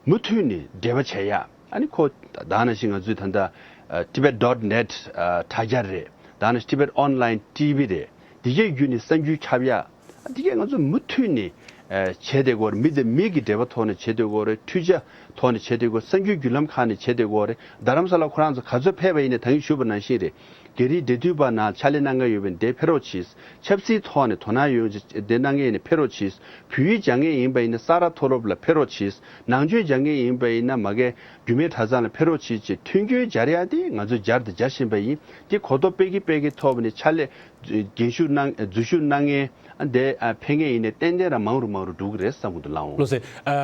མུ་མཐུད་ནས་འབྲེལ་བ་བྱེད་ཡ། ཨ་ནི་ཁོ་ད་ནང་བཞིན་ང་ཚོའི་ད་ལྟ་Tibet dot net དྲ་རྒྱ་རེད། ད་ནང་Tibet Online T V རེད། འདི་གའི་བརྒྱུད་ནས་གསར་འགྱུར་ཁྱབ་ཡ། འདི་གས་ང་ཚོ་མུ་མཐུད་ནས་ཨ་བྱས་བསྡད་ཀྱི་ཡོད་རེད། མི་དང་མི་གི་འབྲེལ་བ་ཐོག་ནས་བྱས་བསྡད་ཀྱི་ཡོད་རེད། འཕྲུལ་ཆས་ཐོག་ནས་བྱས་བསྡད་ཀྱི་ཡོད་རེད། གསར་འགྱུར་བརྒྱུད་ལམ་ཁག་ནས་བྱས་བསྡད་ཀྱི་ཡོད་རེད། རྡ་རམ་ས་ལ་ཁོ་རང་ཚོ་ག་ཚོད་ཕེབས་པ་ཡིན་ནའི་ད་གིན་ཞུས་པ་ནང་བཞིན་རེད། སྒེར་རིགས་འབྲེལ་མཐུད་པ་ནང་ཕྱག་ལས་གནང་མཁན་ཡོད་པ་ཡིན་ན་དེ་ཕེབས་རོགས་གྱིས། ཆབ་སྲིད་ཐོག་ནས་དོ་སྣང་ཡོད་ཅིག་དེ་གནང་མཁན་ཡིན་ན་ཕེབས་རོགས་གྱིས། བོད་ཡིག་སྦྱང་མཁན་ཡིན་པ་ཡིན་ན་ས་རཱ་མཐོ་སློབ་ལ་ཕེབས་རོགས་གྱིས། ནང་ཆོས་སྦྱང་མཁན་ཡིན་པ་ཡིན་ན་མ་གི་རྒྱུད་སྨད་གྲྭ་ཚང་ལ་ཕེབས་རོགས་གྱིས་ཅེས་མཐུན་འགྱུར་སྦྱར་ཡ་དེ་ང་ཚོས་སྦྱར་དང་སྦྱར་བཞིན་པ་ཡིན། དེ་གོ་རྟོགས་སྤེལ་གྱིན་སྤེལ་གྱིན་ཐོག་ནས་ཕྱག་ལས་འཛུལ་ཞུགས་གནང་འཛུལ་ཞུགས་གནང་མཁན་དེ་ཕེབས་མཁན་ཡིན་ནའི་ཏན་ཏན་རང་མང་རུ་མང་རུ་འགྲོ་གི་རེད་བསམ་གྱི་འདུག་ལགས་འོང་། ལགས་སོ།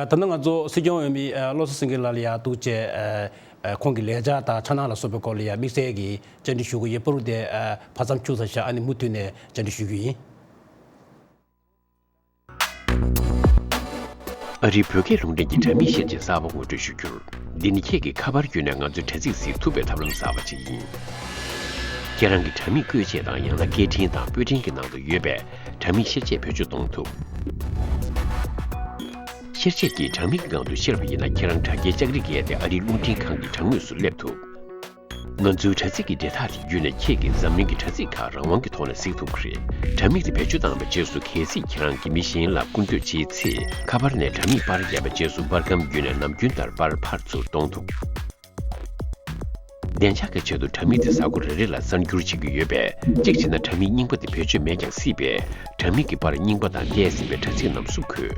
ད་ནི་ང་ཚོ་སྲིད་སྐྱོང་འོས་མི་བློ་བཟང་སེང་གེ་ལགས་ལ་ཡ་ཐུགས་རྗེ་ཆེ། ཁོང་གི་ལས་འཆར་དང་འཆར་སྣང་ལ་སོགས་པའི་སྐོར་ལ་ཡ་དམིགས་བསལ་གྱི་བཅར་འདྲི་ཞུ་གི་ཡོད། བར་དུ་དེ་ཕར་མཚམས་འཁྱོལ་ཚར་ཤག། ཨ་ནི་མུ་མཐུད་ནས་བཅར་འདྲི་ཞུ་རྒྱུ་ཡིན། ཨ་རིའི་བོད་སྐད་རླུང་འཕྲིན་གྱི་དྲ་མིག་བཤད་བྱེད་གསར་པ་ངོ་སྤྲོད་ཞུ་རྒྱུར། འདི་ནི་ཁྱེད་ཀྱིས་ཁ་པར་བརྒྱུད་ནས་ང་ཚོའི་དྲ་ཚིགས་གཟིགས་ཐུབ་པའི་ཐབས་ལམ་གསར་པ་ཅིག་ཡིན། ཁྱེད་རང་གི་དྲ་མིག་བཀོལ་ཆས་དང་ཡང་ན་སྐད་འཕྲིན་དང་པོད་འཕྲིན་གྱི་ནང་དུ་ཡོད་པའི་དྲ་མིག་བཤེར་ཆས་བེད་སྤྱོད་གཏོང་ཐུབ། བཤེར་ཆས་ཀྱིས་དྲ་མིག་གི་སྒང་དུ་བཤེར་བ་ཡིན་ན་ཁྱེད་རང་དྲ་རྒྱའི་ལྕགས་རིགས་བརྒལ་ཏེ་ཨ་རིའི་རླུང་འཕྲིན་ཁང་གི་དྲ་ངོས་སུ་སླེབས་ཐུབ། ང་ཚོའི་དྲ་ཚིགས་ཀྱི་འབྲེལ་ཐག་དེ་བརྒྱུད་ནས་ཁྱེད་ཀྱིས་འཛམ་གླིང་གི་དྲ་ཚིགས་ཁག་རང་དབང་གི་ཐོག་ནས་གཟིགས་ཐུབ་ཀྱི་རེད། དྲ་མིག་དེ་བེད་སྤྱོད་བཏང་བའི་རྗེས་སུ་གལ་སྲིད་ཁྱེད་རང་གིས་མི་གཞན་ལ་སྐུར་འདེབས་བྱེད་ཚེ་ཁ་པར་ནས་དྲ་མིག་པར་བརྒྱབ་པའི་རྗེས་སུ་པར་ཁང་བརྒྱུད་ནས་ནམ་རྒྱུན་ལྟར་པར་ཕར་ཚུར་གཏོང་ཐུབ། བདེ་འཇགས་ཀྱི་ཆེད་དུ་དྲ་མིག་དེ་གཟའ་འཁོར་རེ་རེ་ལ་གསར་འགྱུར་བྱེད་ཀྱི་ཡོད་པས་གཅིག་བྱས་ན་དྲ་མིག་རྙིང་པ་དེ་བེད་སྤྱོད་མེད་ཀྱང་སྲིད་པས་དྲ་མིག་གི་པར་རྙིང་པ་དང་བལྟས་ཟིན་པའི་དྲ་ཚིགས་རྣམས་སུ་འཁོད།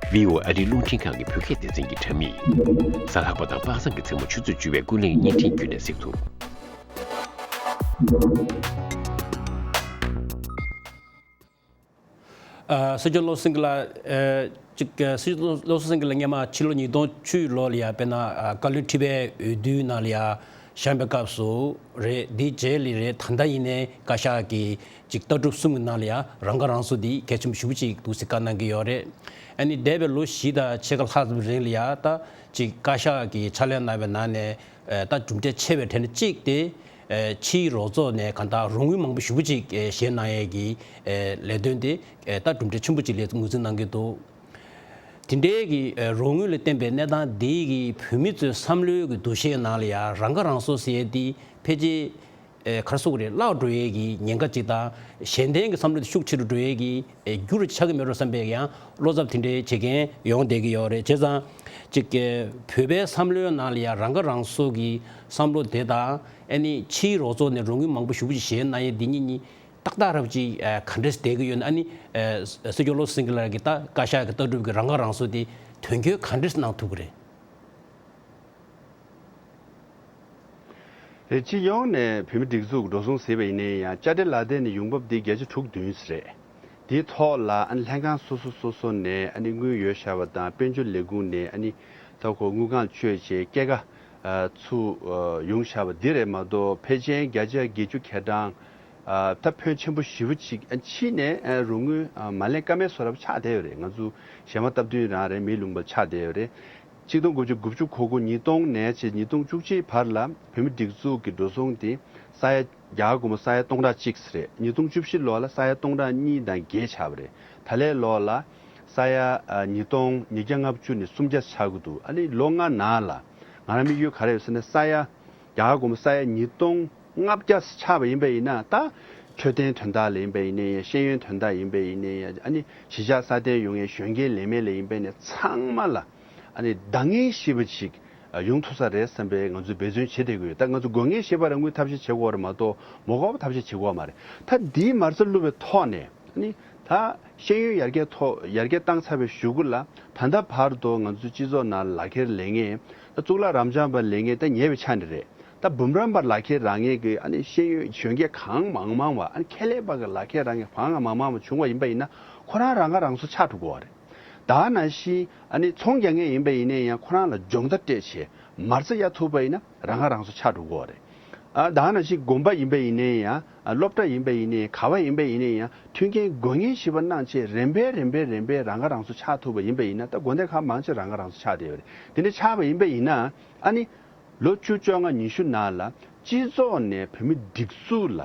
བྷི་ཨོ་ཨེ་ཨ་རིའི་རླུང་འཕྲིན་ཁང་གི་བོད་སྐད་སྡེ་ཚན་གྱི་དྲ་མིག་གཟའ་ལྷག་པ་དང་པ་སངས་ཀྱི་མཚན་མོ་ཆུ་ཚོད་བཅུ་པའི་ཀུན་གླེང་བརྙན་འཕྲིན་བརྒྱུད་ནས་གཟིགས་ཐུབ། ཨ། སྲིད་སྐྱོང་བློ་བཟང་སེང་གེ་ལགས། ཨ། གཅིག་ཨ། སྲིད་སྐྱོང་བློ་བཟང་སེང་གེ་ལགས་སྔོན་མ་ཕྱི་ལོ་ཉིས་སྟོང་བཅུ་ལོ་ལ་ཡ་དཔེར་ན་ཨ། བཀའ་བློན་ཁྲི་པའི་འོས་བསྡུའི་ནང་ལ་ཡ་བཞེངས་པའི་སྐབས་སུ་རེད། འདིའི་རྗེས་ལ་རེད། ད་ལྟ་ཡིན་ནའི་བཀའ་ཤག་གི་ཅིག་ལྟ་གྲུབ་གསུམ་གྱི་ནང་ལ་ཡང་རང་ཁ་རང་གསོ་འདི་གལ་ཆེན་པོ་ཞེ་པོ་ཅིག་འདུག་ཟེར་བཀའ་གནང་གི་ཡོད་རེད། ཨ་ནི་འདས་པའི་ལོ་བཞི་དང་ཕྱེད་ཀ་ལྷག་ཙམ་རིང་ལ་ཡང་ད་ཅིག་བཀའ་ཤག་གིས་ཕྱག་ལས་གནང་བའི་ནང་ནས་ད་གྲུབ་འབྲས་ཆེ་བའི་གྲས་ནས་གཅིག་དེ་ཕྱིའི་རོགས་ཚོགས་ནས་གང་ལྟར་རོགས་དངུལ་མང་པོ་ཞེ་པོ་ཅིག་བཞེས་གནང་ཡས་ཀྱི་ལས་དོན་དེ་ད་གྲུབ་འབྲས་ཆེན་པོ་ཅིག་ལ་ངོས་འཛིན་གནང་གི་འདུག། དེ་འདྲའི་གི་རོགས་དངུལ་ལ་བརྟེན་པའི་གནས་སྟངས་འདི་གི་བོད་མི་ཚོའི་བསམ་བློའི་གི་འདུ་ཤེས་ནང་ལ་ཡང་རང་ཁ་རང་གསོ་ཟེར་ཡས་འདི་ཕལ་ཆེར་ཨེ། ག་རེ་ཟེར་དགོས་རེད། བརླག་འགྲོ་ཡས་ཀྱི་ཉེན་ཁ་ཅིག་དང་གཞན་ལྡན་གྱི་བསམ་བློ་དེ་ཤུགས་ཆེ་རུ་འགྲོ་ཡས་ཀྱི་ཨེ། རྒྱུ་རུ་ཆགས་ཀྱི་མེད་འགྲོ་བསམ་པའི་ཡང་བློ་འཚབ་དེ་འདྲའི་བྱེད་མཁན་ཡོང་བསྡད་ཀྱི་ཡོད་རེད། བྱས་ཙང་ཅིག་གི་བོད་པའི་བསམ་བློའི་ནང་ལ་ཡང་རང་ཁ་རང་གསོ་གི་བསམ་བློ་དེ་དང་ཨ་ནི་ཕྱིའི་རོགས་ཚོགས་ནས་རོགས་དངུལ་མང་པོ་ཞེ་པོ་ཅིག་བཞེས་གནང་ཡས་འདི་གཉིས་གཉིས་ཏག་ཏག་རབ་ཅིག་ཨེ། ག་འདྲས་བསྡད་ཀྱི་ཡོད་ན། ཨ་ནི་ཨེ། སྲིད་སྐྱོང་བློ་བཟང་སེང་གེ་ལགས་ཀྱིས་ད་བཀའ་ཤག་གི་ལྟ་གྲུབ་ཀྱི་རང་ཁ་རང་གསོ་དེ་དོན་འཁྱོལ་ག་འདྲས་གནང་ཐུབ་ཀྱི་རེད། རེད། སྤྱི་ཡོངས་ནས་བོད་མི་སྒྲིག་འཛུགས་འགྲོ་སོང་ཟེར་བ་ཡིན་ན་ཡང་དཔྱ་ཁྲལ་ལག་དེབ་ནས་ཡོང་འབབ་འདི་བརྒྱ་ཆ་དྲུག་བདུན་ཙམ་རེད། དེའི་ཐོག་ལ་ཨ་ནི་ལྷན་ཁང་སོ་སོ་སོ་སོ་ནས་ཨ་ནི་དངུལ་ཡོད་བཞག་པ་དང་དཔལ་འབྱོར་ལས་ཁུངས་ནས་ཨ་ནི་ད་ཁོ་དངུལ་ཁང་བཅོལ་བྱས་སྐྱེད་ཀ་ཚུར་ཡོང་བཞག་པ་འདི་རེད་མ་གཏོགས་ཕལ་ཆེར་བརྒྱ་ཆ་བརྒྱད་ཅུ་གྱ་གྲངས་ད་ཕོན་ཆེན་པོ་ཞེ་པོ་ཅིག་ཕྱི་ནས་རོགས་དངུལ་མ་ལེན་ཀ་མེད་བཟོ་འདྲ་ཆགས་བསྡད་ཡོད་རེད། ང་ཚོ་གཞས་མ་སྟབས་བསྟུན་རང་རེད། མིའི་ལུང་པར་ཆགས་བསྡད་ཡོད་རེད། ཆིག་སྟོང་དགུ་བརྒྱ་དགུ་བཅུ་གོ་དགུ་ཉིས་སྟོང་ནས་བྱས་ཉིས་སྟོང་བཅུ་གཅིག་བར་ལ་བོད་མི་སྒྲིག་འཛུགས་ཀྱི་འགྲོ་སོང་དེ་ས་ཡ་རྒྱ་གར་སྒོར་མོ་ས་ཡ་སྟོང་ཕྲག་གཅིག་རེད། ཉིས་སྟོང་བཅུ་བཞི་ལོ་ལ་ས་ཡ་སྟོང་ཕྲག་གཉིས་དང་བརྒྱད་ཆགས་པ་རེད། ད་ལོའི་ལོ་ལ་ས་ཡ་ཉིས་སྟོང་ཉིས་བརྒྱ་ལྔ་བཅུ་ནས་སུམ་བརྒྱ་ཆགས་ཀྱི་འདུག། ཨ་ནི་ལོ་ལྔ་ནང་ལ་ང་རང་དམིགས་ཡུལ་ག་རེ་ཡོད་ཟེར་ན། ས་ཡ་རྒྱ་གར་སྒོར་མོ་ས་ཡ་ཉིས་སྟོང་ལྔ་བརྒྱ་ཆགས་པ་ཡིན་པ་ཡིན་ན། ད་འཕྲོད་བསྟེན་དོན་དག་ལ་ཡིན་པ་ཡིན་ནའི་ཡང་། ཤེས་ཡོན་དོན་དག་ཡིན་པ་ཡིན་ནའི་ཡང་། ཨ་ནི་གཞིས་ཆགས་སྲ་བརྟན་ཡོང་ཡས་གཞོན་སྐྱེས་ལས་མེད་ལ་ཡིན་པ་ཡིན་ནའི་ཚང་མ་ལ་ཨ་ནི་འདང་ངེས་ཤེས་པ་ཅིག་ཡོང་ཐུབ་ས་རེད་བསམ་པའི་ང་ཚོས་འབད་བརྩོན་བྱེད་བསྡད་ཀྱི་ཡོད། ད་ང་ཚོ་དགོས་ངེས་ཤེས་པ་རང་ངོས་ཐབས་ཤེས་བྱེད་དགོས་རེད་མ་གཏོགས་མ་དགོས་པ་ཐབས་ཤེས་བྱེད་དགོས་མ་རེད། ད་འདིའི་མ་རྩ་བསླུ་བའི་ཐོག་ནས། ཨ་ནི་ད་ཤེས་ཡོན་ཡར་རྒྱས་ཐོག་ཡར་རྒྱས་བཏང་ཚར་བའི་གཞུག་གུ་ལ་ད་ལྟ་བར་དུ་ང་ཚོའི་སྤྱི་ཚོགས་ནང་ལག་ཁྱེར་ལེན་མཁན། ད་གཙུག་ལག་རབ་འབྱམས་པ་ལེན་མཁན་ད་ཉེ་བའི་ཆ་ནས་རེད། ད་འབུམ་རམས་པ་ལག་ཁྱེར་རག་མཁན་གྱི་ཨ་ནི་ཤེས་ཡོན་གཞོན་སྐྱེས་གང་མང་མང་བ། ཨ་ནི་ཁེ་ལས་པ་གི་ལག་ཁྱེར་རག་མཁན་གང་མང་མང་བ་བྱུང་བ་ཡིན་པ་ཡིན་ན། ཁོ་རང་རང་ཁ་རང་གསོ་ཆགས་འགྲོ་གི་རེད། ད་ནང་བཞིན་ཨ་ནི་ཚོང་རྒྱག་མཁན་ཡིན་པ་ཡིན་ན་ཡང་ཁོ་རང་ལ་སྦྱོང་བརྡར་སྤྲད་བྱས་མ་རྩ་གཡར་ཐུབ་པ་ཡིན་ན་རང་ཁ་རང་གསོ་ཆགས་འགྲོ་གི་ཡོད་རེད། ཨ་ད་ནང་བཞིན་དགོན་པ་ཡིན་པ་ཡིན་ན་ཡང་ཨ་སློབ་གྲྭ་ཡིན་པ་ཡིན་ན་ཡང་ག་བ་ཡིན་པ་ཡིན་ན་ཡང་མཐུན་རྐྱེན་དགོས་ངེས་ཤེས་པ་གནང་བྱས་རིམ་པས་རིམ་པས་རིམ་པས་རང་ཁ་རང་གསོ་ཆགས་ཐུབ་པ་ཡིན་པ་ཡིན་ན། ད་དགོན་སྡེ་ཁག་མང་ཆེ་རང་ཁ་རང་གསོ་ཆགས་བསྡད་ཡོད་རེད། དེ་འདྲ་ཆགས་པ་ཡིན་པ་ཡིན་ན་ཨ་ནི་ལོ་བཅུ་བཅོ་ལྔ་ཉི་ཤུ་ནང་ལ་སྤྱི་ཚོགས་ནས་བོད་མི་སྒྲིག་འཛུགས་ལ་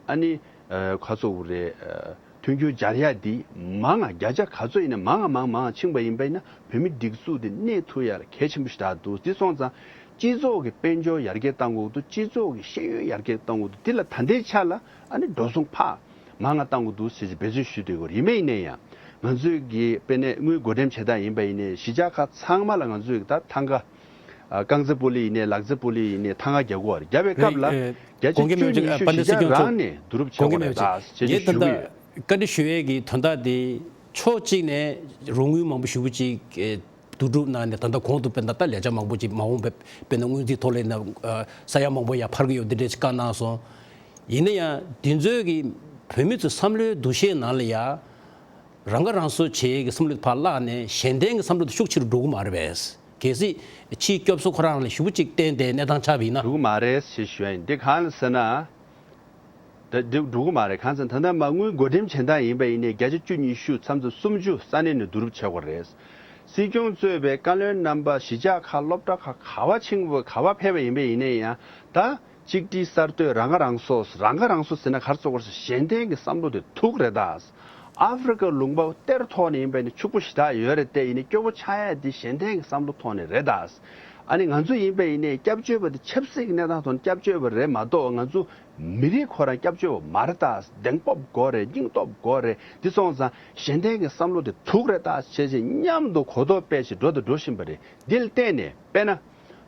ཨ་ནི་ཨ་ག་ཚོད་རེད། ཨ་མཐུན་འགྱུར་སྦྱར་ཡ་འདི་མང་ང་བརྒྱ་ཆ་ག་ཚོད་ཡིན་ན་མང་ང་མང་ང་མང་ང་ཕྱིན་པ་ཡིན་པ་ཡིན་ན་བོད་མི་སྒྲིག་འཛུགས་འདི་གནས་ཐུབ་ཡ་ལ་གལ་ཆེན་པོ་ཞེ་དྲག་འདུག་དེ་སོང་ཙང་སྤྱི་ཚོགས་ཀྱི་དཔལ་འབྱོར་ཡར་རྒྱས་གཏང་དགོས་འདུག་སྤྱི་ཚོགས་ཀྱི་ཤེས་ཡོན་ཡར་རྒྱས་གཏང་དགོས་འདུག་དེ་ལ་ད་ལྟའི་ཆ་ལ་ཨ་ནི་འགྲོ་སོང་ཕར་མང་ང་གཏང་དགོས་འདུག་ཟེར་གྱི་འབད་བརྩོན་ཞུས་བསྡད་ཡོད། ཡིན་པ་ཡིན་ན་ཡང་ང་ཚོས་ཀྱི་དཔེར་ན་དངུལ་བགོ་འགྲེམས་བྱེད་སྟངས་ཡིན་པ་ཡིན་ནའི་གཞིས་ཆགས་ཁག་ཚང་མ་ལ་ང་ཚོས་ཀྱི་ད་ཐང་ག་ཨ་རྐང་རྩེད་སྤོ་ལོ་ཡིན་ནའི་ལག་རྩེད་སྤོ་ལོ་ཡིན་ནའི་ཐང་ག་རྒྱག་གི་ཡོད་རེད། རྒྱབ་པའི་སྐབས་ལ་རེད། ཨེ། བརྒྱ་ཆ་དགོངས་འགལ་མེད་བཅུ་ཅིག་ཉི་ཤུ་ཨ་པཎ་ཌི་གཞིས་ཆགས་སྲིད་སྐྱོང་རང་ནས་བསྡུ་རུབ་བྱེད་དགོངས་འགལ་དགོས་མེད་རེད་ད་ཅེས་ཞུ་གི་ཡོད། ད་བཀའ་འདྲི་ཞུ་ཡས་ཀྱི་དོན་དག་དེ་ཕྱོགས་གཅིག་ནས་རོགས་དངུལ་མང་པོ་ཞེ་པོ་ཅིག་ཨེ་བསྡུ་རུབ་གནང་ནས་ད་ལྟ་གོང་དུ་དཔེར་ན་ད་ལས་འཆར་མང་པོ་ཅིག་མ་འོངས་པའི་དཔེར་ན་སྔོན་རྩིས་ཐོག་ལ་ཡིན་ན་ཨ་ས་ཡ་མང་པོ་ཡར་འཕར་གྱི་ཡོད་འདི་འདྲ་ཞིག་བཀའ་གནང་སོང་། ཡིན་ན་ཡང་འདི་ཚོའི་གི་བོད་མི་ཚོའི་བསམ་བློའི་འདུ་ཤེས་ནང་ལ་ཡ། རང་ཁ་རང་གསོ་བྱེད་ཀྱི་བསམ་བློ་དེ་ཕར་བརླག་ནས་གཞན་བརྟེན་གྱི་བསམ་བློ་དེ་ཤུགས་ཆེ་རུ་འགྲོ་གི་མ་རེད་པས། གལ་སྲིད་ཕྱིའི་སྐྱོབ་གསོ་ཁོ་རང་ལ་ཞེ་པོ་ཅིག་བརྟེན་ཏེ་གནས་སྟངས་ཆགས་པ་ཡིན་ན། འགྲོ་གི་མ་རེད་ཞེས་ཞུ་ཡ་ཡིན། འདི་གང་ལ་ཟེར་ན། ད་འདི་འགྲོ་གི་མ་རེད། གང་ཟེར་ན་ད་ལྟ་མ་དངུལ་བགོ་འགྲེམས་བྱེད་སྟངས་ཡིན་པ་ཡིན་ནའི་བརྒྱ་ཆ་བཅུ་ཉི་ཤུ་མཚམས་མཚམས་སུམ་ཅུ་ས་གནས་ནས་བསྡུ་རུབ་བྱེད་དགོས་རེད། སྲིད་སྐྱོང་གཙོས་པའི་བཀའ་བློན་རྣམ་པ་གཞིས་ཆགས་ཁག་སློབ་གྲྭ་ཁག་ག་བ་ཕྱིན་པ་ག་བ་ཕེབས་པ་ཡིན་པ་ཡིན་ནའི་ཡང་ད། གཅིག་སྒྲིལ་གསར་གཏོད། རང་ཁ་རང་གསོ། རང་ཁ་རང་གསོ་ཟེར་ན་ག་རེ་ཟེར་དགོས་རེད་ཟེར། གཞན་བརྟེན་གྱི་བསམ་བློ་དེ་དུག་རེད་ད། ཨ་ཧྥེ་རི་ཁ་ལུང་པ་གཏེར་ཐོག་ནས་ཡིན་པ་ཡིན་ན་ཕྱུག་པོ་ཞེ་དྲག་ཡོད་རེད་དེ། ཡིན་ནའི་སྐྱོ་པོ་ཆགས་ཡ་དེ་གཞན་བརྟེན་གྱི་བསམ་བློ་ཐོག་ནས་རེད་ད། ཨ་ནི་ང་ཚོ་ཡིན་པ་ཡིན་ནའི་སྐྱབས་བཅོལ་བ་དེ་ཆབ་སྲིད་ཀྱི་གནས་སྟངས་ཐོག་ནས་སྐྱབས་བཅོལ་བ་རེད་མ་གཏོགས་ང་ཚོ་མི་རིགས་ཁོ་རང་སྐྱབས་བཅོལ་བ་མ་རེད་ད། གདེང་སྤོབས་དགོས་རེད། སྙིང་སྟོབས་དགོས་རེད། དེ་སོང་ཙང་གཞན་བརྟེན་གྱི་བསམ་བློ་དེ་དུག་རེད་ད་བྱས་བྱས་མཉམ་དུ་གོ་རྟོགས་སྤེལ་བྱས་འགྲོ་དང་འགྲོ་བཞིན་པ་རེད། འདི་ལ་བརྟེན་ནས་དཔེར་ན།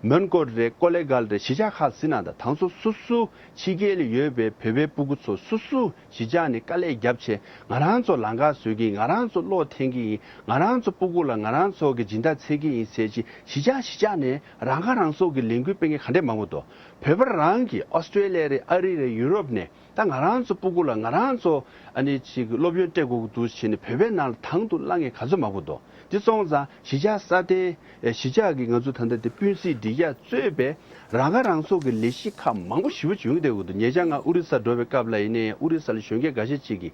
མོན་གྷོ་རེད། ཀོ་ལེ་གྷལ་རེད། གཞིས་ཆགས་ཁག་ཟེར་ན་ད་དང་ཚོ་སོ་སོ་ཕྱི་རྒྱལ་ལ་ཡོད་པའི་བོད་པའི་སྤུ་གུ་ཚོ་སོ་སོ་གཞིས་ཆགས་ནས་དཀའ་ལས་བརྒྱབ་བྱས་ང་རང་ཚོ་ལམ་ཁ་བཟོ་གི་ཡིན། ང་རང་ཚོ་བློ་འཐེན་གི་ཡིན། ང་རང་ཚོ་སྤུ་གུ་ལ་ང་རང་ཚོ་གི་སྦྱིན་བདག་འཚོལ་གི་ཡིན་ཟེར་གྱི་གཞིས་ཆགས་གཞིས་ཆགས་ནས་རང་ཁ་རང་གསོ་གི་ལས་འགུལ་སྤེལ་མཁན་ག་འདྲས་མང་པོ་འདུག་བོད་པ་རང་གི་ཨོ་སི་ཀྲེ་ལི་ཡ་རེད། ཨ་རི་རེད། ཡུ་རོབ་ནས། ད་ང་རང་ཚོ་སྤུ་གུ་ལ་ང་རང་ཚོ་ཨ་ནི་ཅིག་སློབ་ཡོན་སྤྲད་དགོས་ཀྱི་འདུག་བྱས་ནས་བོད་པའི་ནང་ལ་དང་དུ་བླངས་མཁན་ག་ཚོད་མང་པོ་འདུག་དེ་སོང་ཙང་གཞིས་ཆགས་སྲ་བརྟན། ཨེ་གཞིས་ཆགས་ཀྱི་ང་ཚོ་ད་ལྟ་དེ་སྤུན་སྲིད་སྒྲིག་ཡག་གཙོས་པའི་རང་ཁ་རང་གསོ་གི་ལས་གཞི་ཁག་མང་པོ་ཞེ་པོ་བྱུང་བསྡད་ཡོད་འདུག་ཉེ་ཆར་ང་ཨོ་རི་ས་འགྲོ་བའི་སྐབས་ལ་ཡིན་ནའི་ཨོ་རི་ས་ལ་གཞོན་སྐྱེས་འགའ་ཤས་ཅིག་གིས་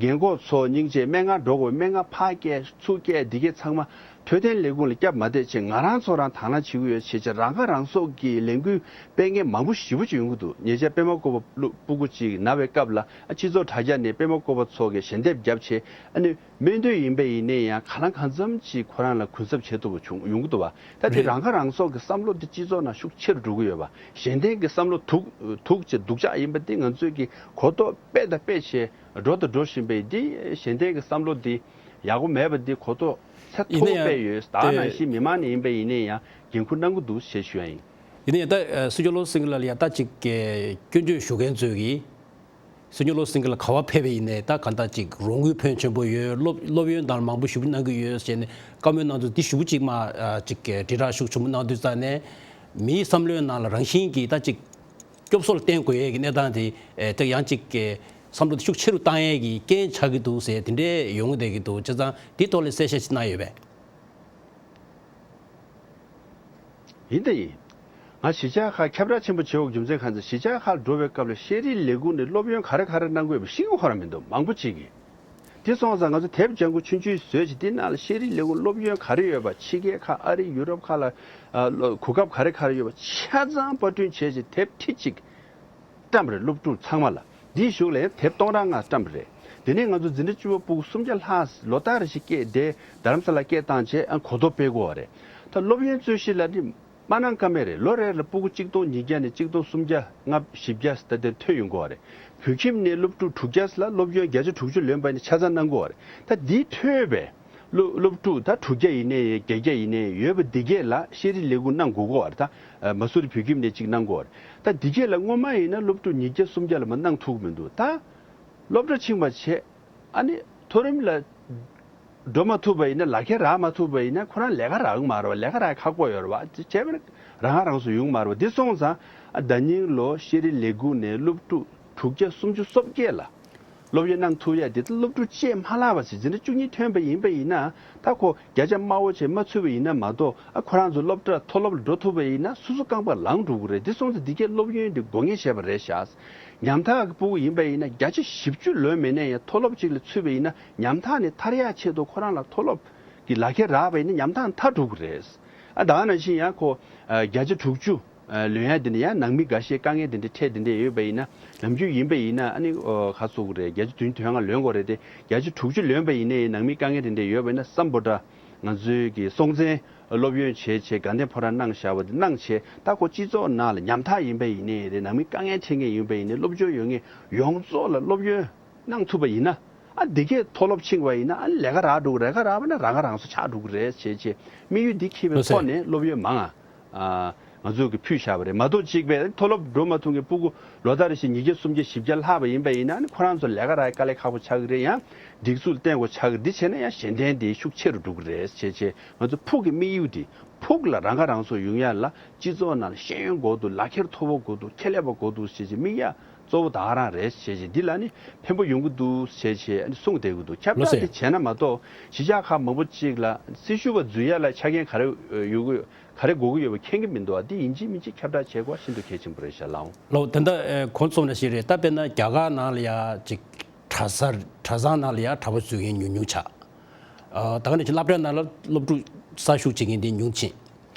རྒན་གོག་ཚོ་སྙིང་རྗེ། སྨན་ཁང་འགྲོ་དགོས། སྨན་ཁང་ཕར་བསྐྱལ་ཚུར་བསྐྱལ་འདི་གས་ཚང་མ། འཕྲོད་བསྟེན་ལས་ཁུངས་ལ་བསྐྱབས་མ་བསྡད་བྱས་ང་རང་ཚོ་རང་དང་བླངས་བྱེད་ཀྱི་ཡོད་བྱས་བྱས་རང་ཁ་རང་གསོ་གི་ལས་འགུལ་སྤེལ་མཁན་མང་པོ་ཞེ་པོ་ཅིག་ཡོང་གི་འདུག་ཉེ་ཆར་པད་མ་བཀོད་པ་སྤུ་གུ་ཅིག་ན་བའི་སྐབས་ལ་ཨ་སྤྱི་ཚོགས་དྲ་རྒྱ་ནས་པད་མ་བཀོད་པ་ཚོ་གིས་ཞལ་འདེབས་བརྒྱབ་བྱས་ཨ་ནི་སྨན་དོན་ཡིན་པ་ཡིན་ནའི་ཡང་གང་ལ་གང་འཚམ་ཅིག་ཁོ་རང་ལ་གུན་གསབ་བྱེད་ཐུབ་པ་བྱུང་ཡོང་གི་འདུག་བ། ད་དེ་རེད། རང་ཁ་རང་གསོ་གི་བསམ་བློ་དེ་སྤྱི་ཚོགས་ནང་ཤུགས་ཆེ་རུ་འགྲོ་གི་ཡོད་པ། གཞན་བརྟེན་གི་བསམ་བློ་དུག་དུག་ཅིག་སྡུག་ཅག་ཡིན་པ་དེ་ང་ཚོས་ཀྱི་གོ་རྟོགས་སྤེལ་དང་སྤེལ་བྱས་འགྲོ་དང་འགྲོ་བཞིན་པའི་འདི་གཞན་བརྟེན་གི་བསམ་བློ་འདི་ཡག་པོ་མེད་པ་འདི་གོ་རྟོགས་ཚད་ཡིན་ན་མཐོ་པོ་ཡང་སྤེལ་ཡོད། ད་ནང་དེ་བཞིན་མི་མང་ནས་ཡིན་པ་ཡིན་ནའི་ཡང་འགན་ཁུར་གནང་གི་འདུག་ཞེས་ཞུ་ཡ་ཡིན། ཡིན་ན་ཡང་ད་སྲིད་སྐྱོང་བློ་སེང་གེ་ལགས་ལ་ཡང་ད་ཅིག་སྐྱོན་བརྗོད་ཞུ་མཁན་ཚོས་ཀྱིས་སྲིད་སྐྱོང་བློ་སེང་གེ་ལགས་ག་བ་ཕེབས་པ་ཡིན་ནའི་ད་ག་ད་ཅིག་རོགས་དངུལ་ཕོན་ཆེན་པོ་ཡོད། སློབ་སློབ་ཡོན་དང་མང་པོ་ཞེ་པོ་གནང་གི་ཡོད་ཟེར་ནས་བཀའ་མོལ་གནང་དུས་འདི་ཞེ་པོ་ཅིག་མ་ཅིག་དྲིལ་བསྒྲགས་ཤུགས་ཆེན་པོ་གནང་དུས་ཙང་ནས་མིའི་བསམ་བློའི་ནང་ལ་རང་བཞིན་གྱིས་ད་ཅིག་སྐྱོབ་གསོ་ལ་བརྟེན་དགོས་ཡས་ཀྱི་གནས་སྟངས་དེ་ཨེ་དེ་ཡང་གཅིག་གི་བསམ་བློ་དེ་ཤུགས་ཆེ་རུ་བཏང་ཡས་ཀྱི་རྐྱེན་ཆགས་ཀྱི་འདུག་ཟེར་དེ་འདྲས་ཡོང་གི་བསྡད་ཀྱི་འདུག་བྱས་ཙང་དེའི་ཐོག་ལ་གསལ་བཤད་ཅིག་གནང་ཡོད་པས། ཡིན་ད་ཡིན། ང་གཞིས་ཆགས་ཁག་ཁྱབ་བསྒྲགས་ཆེན་པོ་བྱེད་དགོས་རྒྱུ་མཚན་གང་ཟེར་གཞིས་ཆགས་ཁག་འགྲོ་བའི་སྐབས་ལ་ཤེས་རིག་ལས་ཁུངས་ནས་སློབ་ཡོན་ག་རེ་ག་རེ་གནང་དགོས་པ་ཤེས་ཀྱི་ཁོ་རང་མི་འདུག་མང་པོ་ཅིག་གིས། དེ་སོང་ཙང་ང་ཚོ་དེབ་ལྗང་ཁུ་ཆུང་ཆུང་བཟོས་བྱས་དེ་ནང་ལ་ཤེས་རིག་ལས་ཁུངས་སློབ་ཡོན་ག་རེ་ཡོད་པ། ཕྱི་རྒྱལ་ཁག་ཨ་རི་ཡུ་རོབ་ཁག་ལ་ཨ་གོ་སྐབས་ག་རེ་ག་རེ་ཡོད་པ་ཆ་ཚང་པར་སྐྲུན་བྱས་བྱས་དེབ་ཁྲི་གཅིག་བཀྲམ་རེད། སློབ་ཕྲུག་ཚང་མ་ལ་འདིའི་གཞུག་ལ་ཡང་དེབ་སྟོང་ཕྲག་ལྔ་བཀྲམ་རེད། དེ་ནས་ང་ཚོ་འཛིན་གྲྭ་བཅུ་པ་སྤུ་གུ་སུམ་བརྒྱ་ལྷག་ལོ་ལྟར་རེ་བཞིན་སྐད་དེ་རྡ་རམ་ས་ལ་སྐད་བཏང་བྱས་ཨ་གོ་རྟོགས་སྤེལ་དགོས་པ་རེད། ད་སློབ་ཡོན་རྩོད་གཞི་ལ་ནི། མ་གནང་ཀ་མེད་རེད། ལོ་རེ་ལ་སྤུ་གུ་གཅིག་སྟོང་ཉིས་བརྒྱ་ནས་གཅིག་སྟོང་སུམ་བརྒྱ་ལྔ་བཞི་བརྒྱ་ད་དེ་ཐོན་ཡོང་གི་ཡོད་རེད། བོད་ཁྱིམ་ནས་སློབ་ཕྲུག་དྲུག་བརྒྱ་ལ་སློབ་ཡོན་བརྒྱ་ཆ་དྲུག་ཅུ་ལོན་པ་ནི་ཆ་ཚང་གནང་གི་ཡོད་རེད། ད་འདི་ཐོས་པས་སློབ་སློབ་ཕྲུག་ད་དྲུག་བརྒྱ་ཡིན་ནའི་བརྒྱད་བརྒྱ་ཡིན་ནའི་ཡོད་པ་འདི་གས་ལ་ཤེས་རིག་ལས་ཁུངས་གནང་དགོས་ཀྱི་ཡོད་རེད། ད་མ་སུ་རི་བོད་ཁྱིམ་ནས་གཅིག་གནང་གི་ཡོད་རེད། ད་འདི་གས་ལ་སྔོན་མ་ཡིན་ན་སློབ་ཕྲུག་ཉིས་བརྒྱ་སུམ་བརྒྱ་ལ་མ་གནང་ཐུབ་ཀྱི་མི་འདུག་ད་སློབ་གྲྭ་ཕྱིན་པ་བྱས། ཨ་ནི་མཐོ་རིམ་ལ་འགྲོ་མ་ཐུབ་པ་ཡིན་ན། ལག་ཁྱེར་རག་མ་ཐུབ་པ་ཡིན་ན་ཁོ་རང་ལས་ཀ་རག་གི་མ་རེད་བ། ལས་ཀ་རག་ཁག་པོ་ཡོད་རེད་བ། བྱས་པས་ན་རང་ཁ་རང་གསོ་ཡོང་གི་མ་རེད་བ། འདི་སོང་ཙང་ཨ་ཟླ་ཉིན་ལོ་ཤེས་རིག་ལས་ཁུངས་ནས་སློབ་ཕྲུག་དྲུག་བརྒྱ་སུམ་ཅུ་སོ་བརྒྱད་ལ་ སློབ་ཡོན་གནང་ཐུབ་ཡ་དེ་སློབ་ཕྲུག་བཅས་མ་ལྷག་པ་ཞིག་འཛིན་གྲྭ་བཅུ་གཉིས་ཐོན་པ་ཡིན་པ་ཡིན་ན། ད་ཁོ་བརྒྱ་ཆ་དམའ་བོ་བྱས་མ་ཚུད་པ་ཡིན་ན་མ་གཏོགས། ཨ་ཁོ་རང་ཚོ་སློབ་གྲྭ་མཐོ་སློབ་ལ་འགྲོ་ཐུབ་པ་ཡིན་ན་སོ་སོ་རྐང་པ་ལངས་འགྲོ་གི་རེད། དེ་སོང་ཙང་འདི་གའི་སློབ་ཡོན་དེ་དགོས་ངེས་བྱས་པ་རེད་ཤག། ཉམ་ཐག་གི་ཕྲུ་གུ་ཡིན་པ་ཡིན་ན་བརྒྱ་ཆ་བཞི་བཅུ་ལོན་མེད་ནའི་ཡང་མཐོ་སློབ་ཅིག་ལ་ཚུད་པ་ཡིན་ན་ཉམ་ཐག་ནས་ཐར་ཡག་ཆེད་དུ་ཁོ་རང་ལ་མཐོ་སློབ་ཀྱི་ལག་ཁྱེར་རག་པ་ཡིན་ན་ཉམ་ཐག་ནས་ཐར་འགྲོ་གི་རེད། ཨ་ད་ག་ནང་བཞིན་ཡང་ཁོ་ཨ་བརྒྱ་ཆ་དྲུག་ཅུ་ལོན་ཡ་དེ་འདྲ་ཡང་ནང་མི་འགའ་ཤས་དཀའ་ངལ་དེ་འདྲ་འཕྲད་དེ་འདྲ་ཡོད་པ་ཡིན་ན། ནམ་རྒྱུན་ཡིན་པ་ཡིན་ན་ཨ་ནི་ཨོ་ཁ་སོ་གི་རེད། བརྒྱ་ཆ་བདུན་དོན་ལྔ་ལོན་དགོས་རེད་དེ། བརྒྱ་ཆ་དྲུག་ཅུ་ལོན་པ་ཡིན་ནའི་ནང་མི་དཀའ་ངལ་དེ་འདྲ་ཡོད་པ་ཡིན་ན་སམ་བྷོ་ཊ་ང་ཚོའི་གི་སྲོང་བཙན་སློབ་ཡོན་བྱས་བྱས་དགའ་ལྡན་ཕོ་བྲང་གནང་བཞག་པ་དེ་གནང་བྱས། ད་ཁོ་སྤྱི་ཚོགས་ནང་ལ་ཉམ་ཐག་ཡིན་པ་ཡིན་ནའི་རེད། ནང་མི་དཀའ་ངལ་འཕྲད་མཁན་ཡིན་པ་ཡིན་ནའི་སློབ་སྦྱོང་ཡོད་མཁན་ཡོངས་རྫོགས་ལ་སློབ་ཡོན་གནང་ཐུབ་པ་ཡིན་ན། ཨ་འདི་གས་མཐོ་སློབ་ཕྱིན་པ་ཡིན་ན་ཨ་ལས་ཀ་རག་འགྲོ་གི་རེད། ལས་ཀ་རག་པ་ན་རང་ཁ་རང་གསོ་ཆགས་འགྲོ་གི་རེད་ཟེར་བྱས་དམིགས་ཡུལ་འདི་འཁྱེར་བའི་ལགས་སེ། ཐོག་ནས་སློབ་ཡོན་མང་ང་ང་ཚོས་ཀྱི་ཕུལ་བཞག་པ་རེད། མ་གཏོགས་གཅིག་པའི་མཐོ་སློབ་འགྲོ་མ་ཐུབ་མཁན་ཕྲུ་གུ་ལོ་ལྟར་བཞིན་ཉིས་བརྒྱ་སུམ་བརྒྱ་བཞི་བརྒྱ་ལྷག་པ་ཡིན་པ་ཡིན་ན་ཨ་ནི་ཁོ་རང་ཚོ་ལས་ཀ་རག་དཀའ་ལས་ཁག་པོ་ཆགས་ཀྱི་རེད། ཡང་སྒྲིག་འཛུགས་བརྟན་པོ་ཆགས་ཀྱི་འདི་བྱས་ན་ཡང་གཞན་ཕན་དེ་ཤུགས་ཆེ་རུ་འགྲོ་གི་རེད་ཟེར་བྱས་ང་ཚོ་ཕྲུ་གུའི་དམིགས་ཡུལ་དེ། ཕྲུ་གུ་ལ་རང་ཁ་རང་གསོ་ཡོང་ཡ་ལ་སྤྱི་ཚོགས་ནང་ལ་ཤེས་ཡོན་དགོས་འདུག། ལག་ཁྱེར་མཐོ་པོ་དགོས་འདུག། ཁྱད་ལས་པ་དགོས་འདུག་ཟེར་བྱས་དམིགས་ཡ་གཙོ་བོ་ད་ག་རང་རེད་ཟེར་བྱས། འདི་ལ་ནི་ཕན་པོ་ཡོང་གི་འདུག་ཟེར་བྱས་གསུངས་བསྡད་ཀྱི་འདུག། ཁྱབ་ལགས་བསྒྲགས་སེ། དེ་བྱས་ན་མ་གཏོགས་གཞིས་ཆགས་ཁག་མང་པོ་ཅིག་ལ་སྲི་ཞུ་བ་འཛུལ་ཡ་ལ་ཆ་རྐྱེན་ག་རེ་ཡོད་གི་ག་རེ་དགོས་ཀྱི་ཡོད་པ་མཁྱེན་གྱི་མི་འདུག། ཨ་འདི་ཡིན་གཅིག་མིན་གཅིག་ཁྱབ་བསྒྲགས་བྱེད་དགོས་ཤིན་ཏུ་གལ་ཆེན་པོ་རེད་ཤག་ལགས། ལགས་དེ་འདྲ་གོང་གསུངས་ནང་བཞིན་རེད། ད་དཔེར་ན་རྒྱ་གར་ནང་ལ་ཡ་ཅིག་གྲྭ་ས་གྲྭ་ཚང་ནང་ལ་ཡ་གྲྭ་པ་འཛུལ་མཁན་ཉུང་ཉུང་ཆགས། ཨ་ད་ག་ནང་བཞིན་སློབ་གྲྭ་ནང་ལ་སློབ་ཕྲུག་གསར་ཞུགས་བྱེད་མཁན་དེ་ཉུང་ཕྱིན།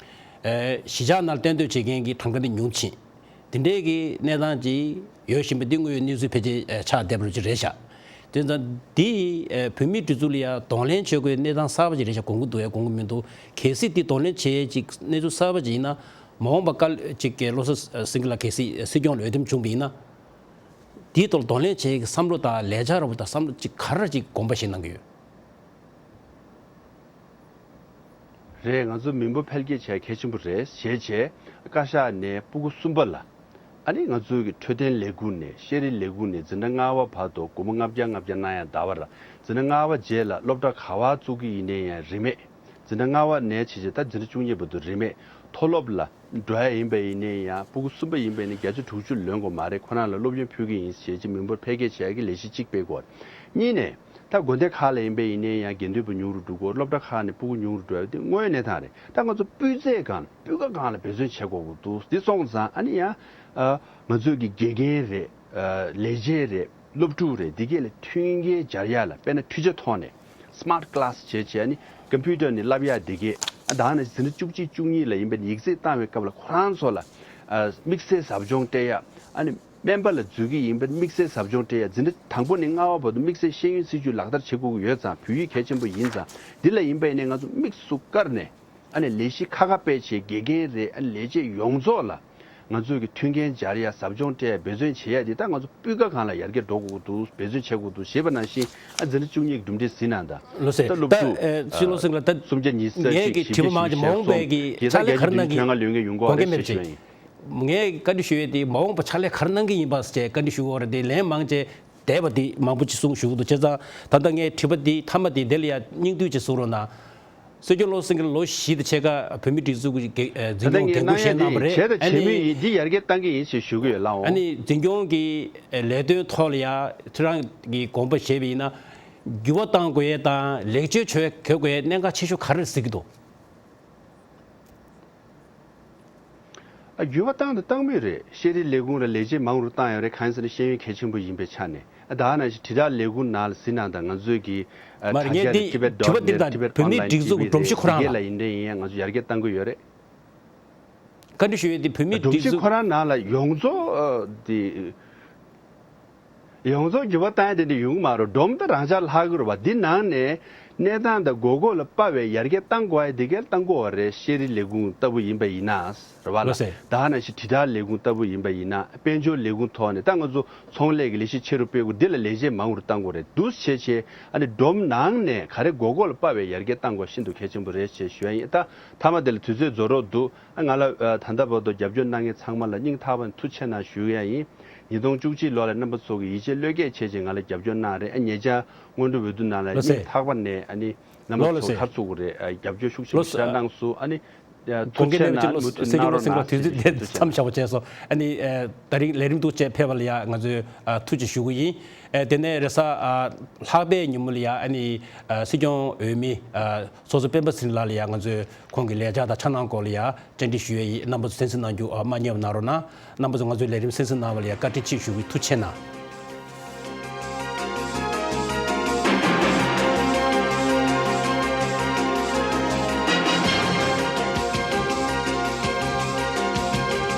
ཨེ་གཞིས་ཆགས་ནང་གཏན་སྡོད་བྱེད་མཁན་གྱི་གྲངས་ཀ་དེ་ཉུང་ཕྱིན། དེ་འདྲའི་གི་གནས་སྟངས་ཅིག་ཡོད་བཞིན་པ་འདི་དངོས་ཡོད་གནས་ཚུལ་ཕལ་ཆེར་ཨེ་ཆགས་བསྡད་པ་ཅིག་རེད་ཤག། དེ་ཙང་འདི་ཨེ་བོད་མིའི་སྒྲིག་འཛུགས་ལ་ཡང་གདོང་ལེན་བྱེད་དགོས་གནས་སྟངས་གསར་པ་ཅིག་རེད་ཤག་དགོངས་ཀྱི་འདུག་ཡ་དགོངས་ཀྱི་མི་འདུག། གལ་སྲིད་འདི་གདོང་ལེན་བྱེད་ཡས་ཅིག་གནས་ཚུལ་གསར་པ་ཅིག་ཡིན་ན་མ་འོངས་པ་སྐབས་ཅིག་གི་བློ་བཟང་སེང་གེ་ལགས་གལ་སྲིད་སྲིད་སྐྱོང་ལ་འོས་འདེམས་བྱུང་བ་ཡིན་ན། འདིའི་ཐོག་གདོང་ལེན་བྱེད་ཡས་ཀྱི་བསམ་བློ་དང་ལས་འཆར་འདྲ་པོ་དང་བསམ་བློ་ཅིག་ག་རེ་ཅིག་དགོངས་པ་བཞེས་གནང་གི་ཡོད། རེད། ང་ཚོ་མི་འབོར་འཕེལ་རྒྱས་བྱས་གལ་ཆེན་པོ་རེད་ཞེས་བྱས། བཀའ་ཤག་ནས་ཕྲུ་གུ་གསུམ་པ་ལ། ཨ་ནི་ང་ཚོའི་གི་འཕྲོད་བསྟེན་ལས་ཁུངས་ནས་ཤེས་རིག་ལས་ཁུངས་ནས་འཛིན་གྲྭ་ལྔ་པ་བར་དུ་སྒོར་མོ་ལྔ་བརྒྱ་ལྔ་བརྒྱ་གནང་ཡ་ད་བར། འཛིན་གྲྭ་ལྔ་པ་རྗེས་ལ་སློབ་གྲྭ་ག་བ་བཙུགས་ཀྱི་ཡིན་ནའི་ཡང་རིན་མེད། འཛིན་གྲྭ་ལྔ་པ་ནས་བྱས་བྱས་ད་འཛིན་གྲྭ་བཅུ་གཉིས་བར་དུ་རིན་མེད། མཐོ་སློབ་ལ་འགྲོ་ཡ་ཡིན་པ་ཡིན་ནའི་ཡང་ཕྲུ་གུ་གསུམ་པ་ཡིན་པ་ཡིན་ན་བརྒྱ་ཆ་དྲུག་ཅུ་ལོན་དགོས་མ་རེད། ཁོ་རང་ལ་སློབ་ཡོན་ཕུལ་གྱི་ཡིན་ཞེས་ཀྱི་མི་འབོར་འཕེལ་རྒྱས་བྱེད་ཡ་གི་ལས་གཞི་གཅིག་སྤེལ་དགོས། གཉིས་ནས། ད་དགོན་སྡེ་ཁག་ལ་ཡིན་པ་ཡིན་ནའི་ཡང་དགེ་འདུན་པ་ཉུང་རུ་འགྲོ་གི། སློབ་གྲྭ་ཁག་ནས་ཕྲུ་གུ་ཉུང་རུ་འགྲོ་ཡ་དེ་དངོས་གནས་ཐང་རེད། ད་ང་ཚོ་སྤུས་ཚད་སྒང་སྤུས་ཀ་སྒང་ལ་འབད་བརྩོན་བྱེད་དགོས་ཀྱི་འདུག། འདི་སོང་ཙང་ཨ་ནི་ཡང་ཨ་ང་ཚོའི་གི་དགེ་རྒན་རེད། ཨ་ལས་བྱེད་རེད། སློབ་ཕྲུག་རེད། འདི་གས་ལ་མཐུན་རྐྱེན་སྦྱར་ཡ་ལ་དཔེར་ན་འཕྲུལ་ཆས་ཐོག་ནས་སི་མཱར་ཊི་ཀི་ལཱ་སི་བྱས་བྱས་ཨ་ནི་ཀམ་པུ་ཊར་ནས་བསླབ་ཡ་འདི་གས། ཨ་ད་ནི་འཛིན་གྲྭ་བཅུ་གཅིག་བཅུ་གཉིས་ལ་ཡིན་པ་ཡིན་ན་ཡིག་ཚད་བཏང་བའི་སྐབས་ལ་ཁོ་རང་ཚོ་ལ་ཨ་དམིགས་བསལ་ཟབ་སྦྱོང་སྤྲད་ཡ། ཨ་ནི་སྨན་པ་ལ་འཛུལ་གྱི་ཡིན་པ་དམིགས་བསལ་ཟབ་སྦྱོང་སྤྲད་ཡ། འཛིན་གྲྭ་དང་པོ་ནས་ལྔ་པ་བར་དུ་དམིགས་བསལ་ཤེས་ཡོན་སྲིད་བྱུས་ལག་བསྟར་བྱེད་དགོས་ཀྱི་ཡོད་ཙང་བོད་ཡིག་གལ་ཆེན་པོ་ཡིན་ཙང་འདི་ལ་ཡིན་པ་ཡིན་ནའི་ང་ཚོ་དམིགས་སུ་བཀར་ནས་ཨ་ནི་ལས་གཞི་ཁག་ཁག་སྤེལ་བྱས་དགེ་རྒན་རེད། ཨ་ནི་ལས་བྱེད་ཡོངས་རྫོགས་ལ་ང་ཚོས་ཀྱི་མཐུན་རྐྱེན་སྦྱར་ཡ། ཟབ་སྦྱོང་སྤྲད་ཡ། འབད་བརྩོན་བྱེད་ཡ་འདི་ད་ང་ཚོ་སྤུས་ཀ་སྒང་ལ་ཡར་རྒྱས་འགྲོ་དགོས་ཀྱི་འདུག། འབད་བརྩོན་བྱེད་དགོས་འདུག་ཞེས་པ་ནང་བཞིན་ཨ་འཛིན་གྲྭ་བཅུ་གཉིས་ཀྱི་གྲུབ་འབྲས་ཟིན་ན་ད། ལགས་སེ། ད་སློབ་ད་ཕྲུག་ཨེ་ཕྱི་ལོ་སིང་ལ་ད་སུམ་བརྒྱ་ཉི་ཤུ་རྩ་ངས་གཅིག་ཀྱི་བཞི་དྲི་བ་བརྒྱ་མང་ཆེ་མ་འོངས་པའི་གི་བཞི་ཕྱག་ལས་ག་རེ་གནང་གི་དགུ་བཅུ་ལོན་མཁན་ཡོང་གི་ཡོད་རེད་ཞེས་ཞུ་ཡ་ཡིན། ངས་བཀའ་འདྲི་ཞུ་ཡས་དེ་མ་འོངས་པ་ཕྱག་ལས་ག་རེ་གནང་གི་ཡིན་པ་ཟེར་བཀའ་འདྲི་ཞུ་གི་ཡོད་རེད་དེ། ལན་མང་ཆེ་འདས་པ་དེ་མང་པོ་ཅིག་གསུངས་ཞུ་གི་འདུག། བྱས་ཙང་ད་ལྟ་ངས་དྲི་བ་དེ་མཐའ་མ་དེ་དེ་ལ་ཡ་སྙིང་བསྡུས་ཅིག་གསུང་རོགས་གནང་། སྲིད་སྐྱོང་བློ་སེང་གི་ལོ་བཞི་དང་ཕྱེད་ཀ་བོད་མིའི་སྒྲིག་འཛུགས་ཀྱི་འགན་ཨ་འཛིན་ད་ལྟ་སྐྱོང་ངས་འགན་འཁུར་གནང་ཡ་བཞེས་གནང་བ་དེ་རེད། བྱས་དང་ཨ་བྱེད་མུས་ནི་ཡིན། འདི་ཡར་རྒྱས་གཏང་གི་ཡིན་ཞེས་ཞུ་གི་ཡོད་ལགས། ཨ་ནི་འཛིན་སྐྱོང་གི་ལས་དོན་ཐོག་ལ་ཡ་ཁྱེད་རང་གི་དགོངས་པ་བཞེས་པ་ཡིན་ན་འགྱུར་བ་གཏང་དགོས་ཡས་དང་ལེགས་བཅོས་བྱེད་དགོས་ཡས་གནད་འགག་ཆེ་ཤོས་ག་རེ་གཟིགས་ཀྱི་འདུག། ཨ་འགྱུར་བ་བཏང་དང་བཏང་མུས་རེད། ཤེས་རིག་ལས་ཁུངས་ལ་ལས་བྱེད་མང་རུ་བཏང་ཡོད་རེད། གང་ཡིན་ཟེར་ན་ཤེས་ཡོན་གལ་ཆེན་པོ་ཡིན་པའི་ཆ་ནས། ཨ་ད་ག་ནང་བཞིན་དྲིལ་བསྒྲགས་ལས་ཁུངས་ནང་ལ་གཟིགས་ན་ད་ང་ཚོའི་གི་ཨ་མ་རེད། ངས་དྲ་རྒྱ་འདི་Tibet དྲི་བ་འདི་dot net དང་Tibet བོད་མིའི་online སྒྲིག་འཛུགས་ཀྱི་སྒྲོམ་གཞི་ཁོ་རང་ལ་ལ་ཡིན་འདྲ་ཡིན་ཡང་ང་ཚོ་ཡར་རྒྱས་གཏང་གི་ཡོད་རེད། བཀའ་འདྲི་ཞུ་ཡས་དེ་བོད་མིའི་སྒྲིག་སྒྲོམ་གཞི་འཛུགས་ཁོ་རང་ནང་ལ་ཡོངས་རྫོགས་ཨ་དེ། ཡོངས་རྫོགས་འགྱུར་བ་བཏང་ཡ་དེ་འདྲ་ཡོང་གི་མ་རེད། སྒྲོམ་དེ་རང་འཇགས་ལྷག་གི་རེད་བ། འདི་ནང་ནས་གནས་སྟངས་དང་དགོས་མཁོ་ལ་དཔག་པའི་ཡར་རྒྱས་གཏང་དགོས་ཡ་འདི་གས་གཏང་དགོས་བ་རེད། ཤེས་རིག་ལས་ཁུངས་ལྟ་བུ་ཡིན་པ་ཡིན་ན་རེད་བ་ལ། ལགས་སེ། ད་ག་ནང་བཞིན་དྲིལ་བསྒྲགས་ལས་ཁུངས་ལྟ་བུ་ཡིན་པ་ཡིན་ན། དཔལ་འབྱོར་ལས་ཁུངས་ཐོག་ནས་ད་ང་ཚོ་ཚོང་ལས་ཀྱི་ལས་གཞི་ཆེ་རུ་སྤེལ་དགོས། འདི་ལ་ལས་བྱེད་མང་རུ་གཏང་དགོས་རེད། འདུག་བྱས་བྱས་ཨ་ནི་སྒྲོམ་ནང་ནས་ག་རེ་དགོས་མཁོ་ལ་དཔག་པའི་ཡར་རྒྱས་གཏང་དགོས་ཤིན་ཏུ་གལ་ཆེན་པོ་རེད་ཅེས་ཞུ་ཡ་ཡིན། ད་མཐའ་མ་དེ་ལ་དུས་ཚོད་རྫོགས་རོགས་འདུག། ཨ་ང་ལ་ཨ་ད་ལྟ་བར་དུ་རྒྱབ་སྐྱོར་གནང་མཁན་ཚང་མ་ལ་སྙིང་ཐག་པ་ནས་ཐུགས་རྗེ་གནང་ཞུ་ཡ་ཡིན། ཉིས་སྟོང་བཅུ་གཅིག་ལོ་ལ་རྣམ་པ་ཚོ་གིས་ཡིད་ཆེས་བློས་འགེལ་བྱས་བྱས་ང་ལ་རྒྱབ་སྐྱོར་གནང་རེད། ཨ་ཉེ་ཆར་སྔོན་འགྲོ་འོས་བསྡུ་ནང་ལ་ལགས་སེ། སྙིང་ཐག་པ་ནས་ ཨ་ནི་རྣམ་པ་ཚོ་མཐར་ཐུག་གི་རེད། རྒྱབ་སྐྱོར་ཤུགས་ཆེན་པོ་ཞིག་གནང་སོང་། ཨ་ནི་དགོངས་འགལ་མེད་པ་ཅིག་ལོ་སེང་གེ་ལོ་སེང་གེ་དུས་ཚོད་དེ་མཚམས་བཞག་པ་བྱས་སོང་། ཨ་ནི་ད་རིང་ལས་རིམ་འདུག་བྱས་ཕེབས་པ་ལ་ཡ་ང་ཚོས་ཐུགས་རྗེ་ཆེ་ཞུ་གི་ཡིན། དེ་ནས་རེས་གཟའ་ལྷག་པའི་ཉིན་མོ་ལ་ཡ་ཨ་ནི་སྲིད་སྐྱོང་འོས་མི་ཚོགས་གཙོ་སྤེན་པ་ཚེ་རིང་ལགས་ལ་ཡ་ང་ཚོས་ཁོང་གི་ལས་འཆར་དང་འཆར་སྣང་སྐོར་ལ་ཡ་བཅར་འདྲི་ཞུ་ཡས་ཡིན། རྣམ་པ་ཚོ་གསན་གཟིགས་གནང་རྒྱུ་མ་བསྙེལ་བ་གནང་རོགས་གནང་། རྣམ་པ་ཚོ་ང་ཚོའི་ལས་རིམ་གསན་གཟིགས་གནང་བ་ལ་ཡ་བཀའ་དྲིན་ཆེ་ཞུ་གི། ཐུགས་རྗེ་ཆེ་གནང་།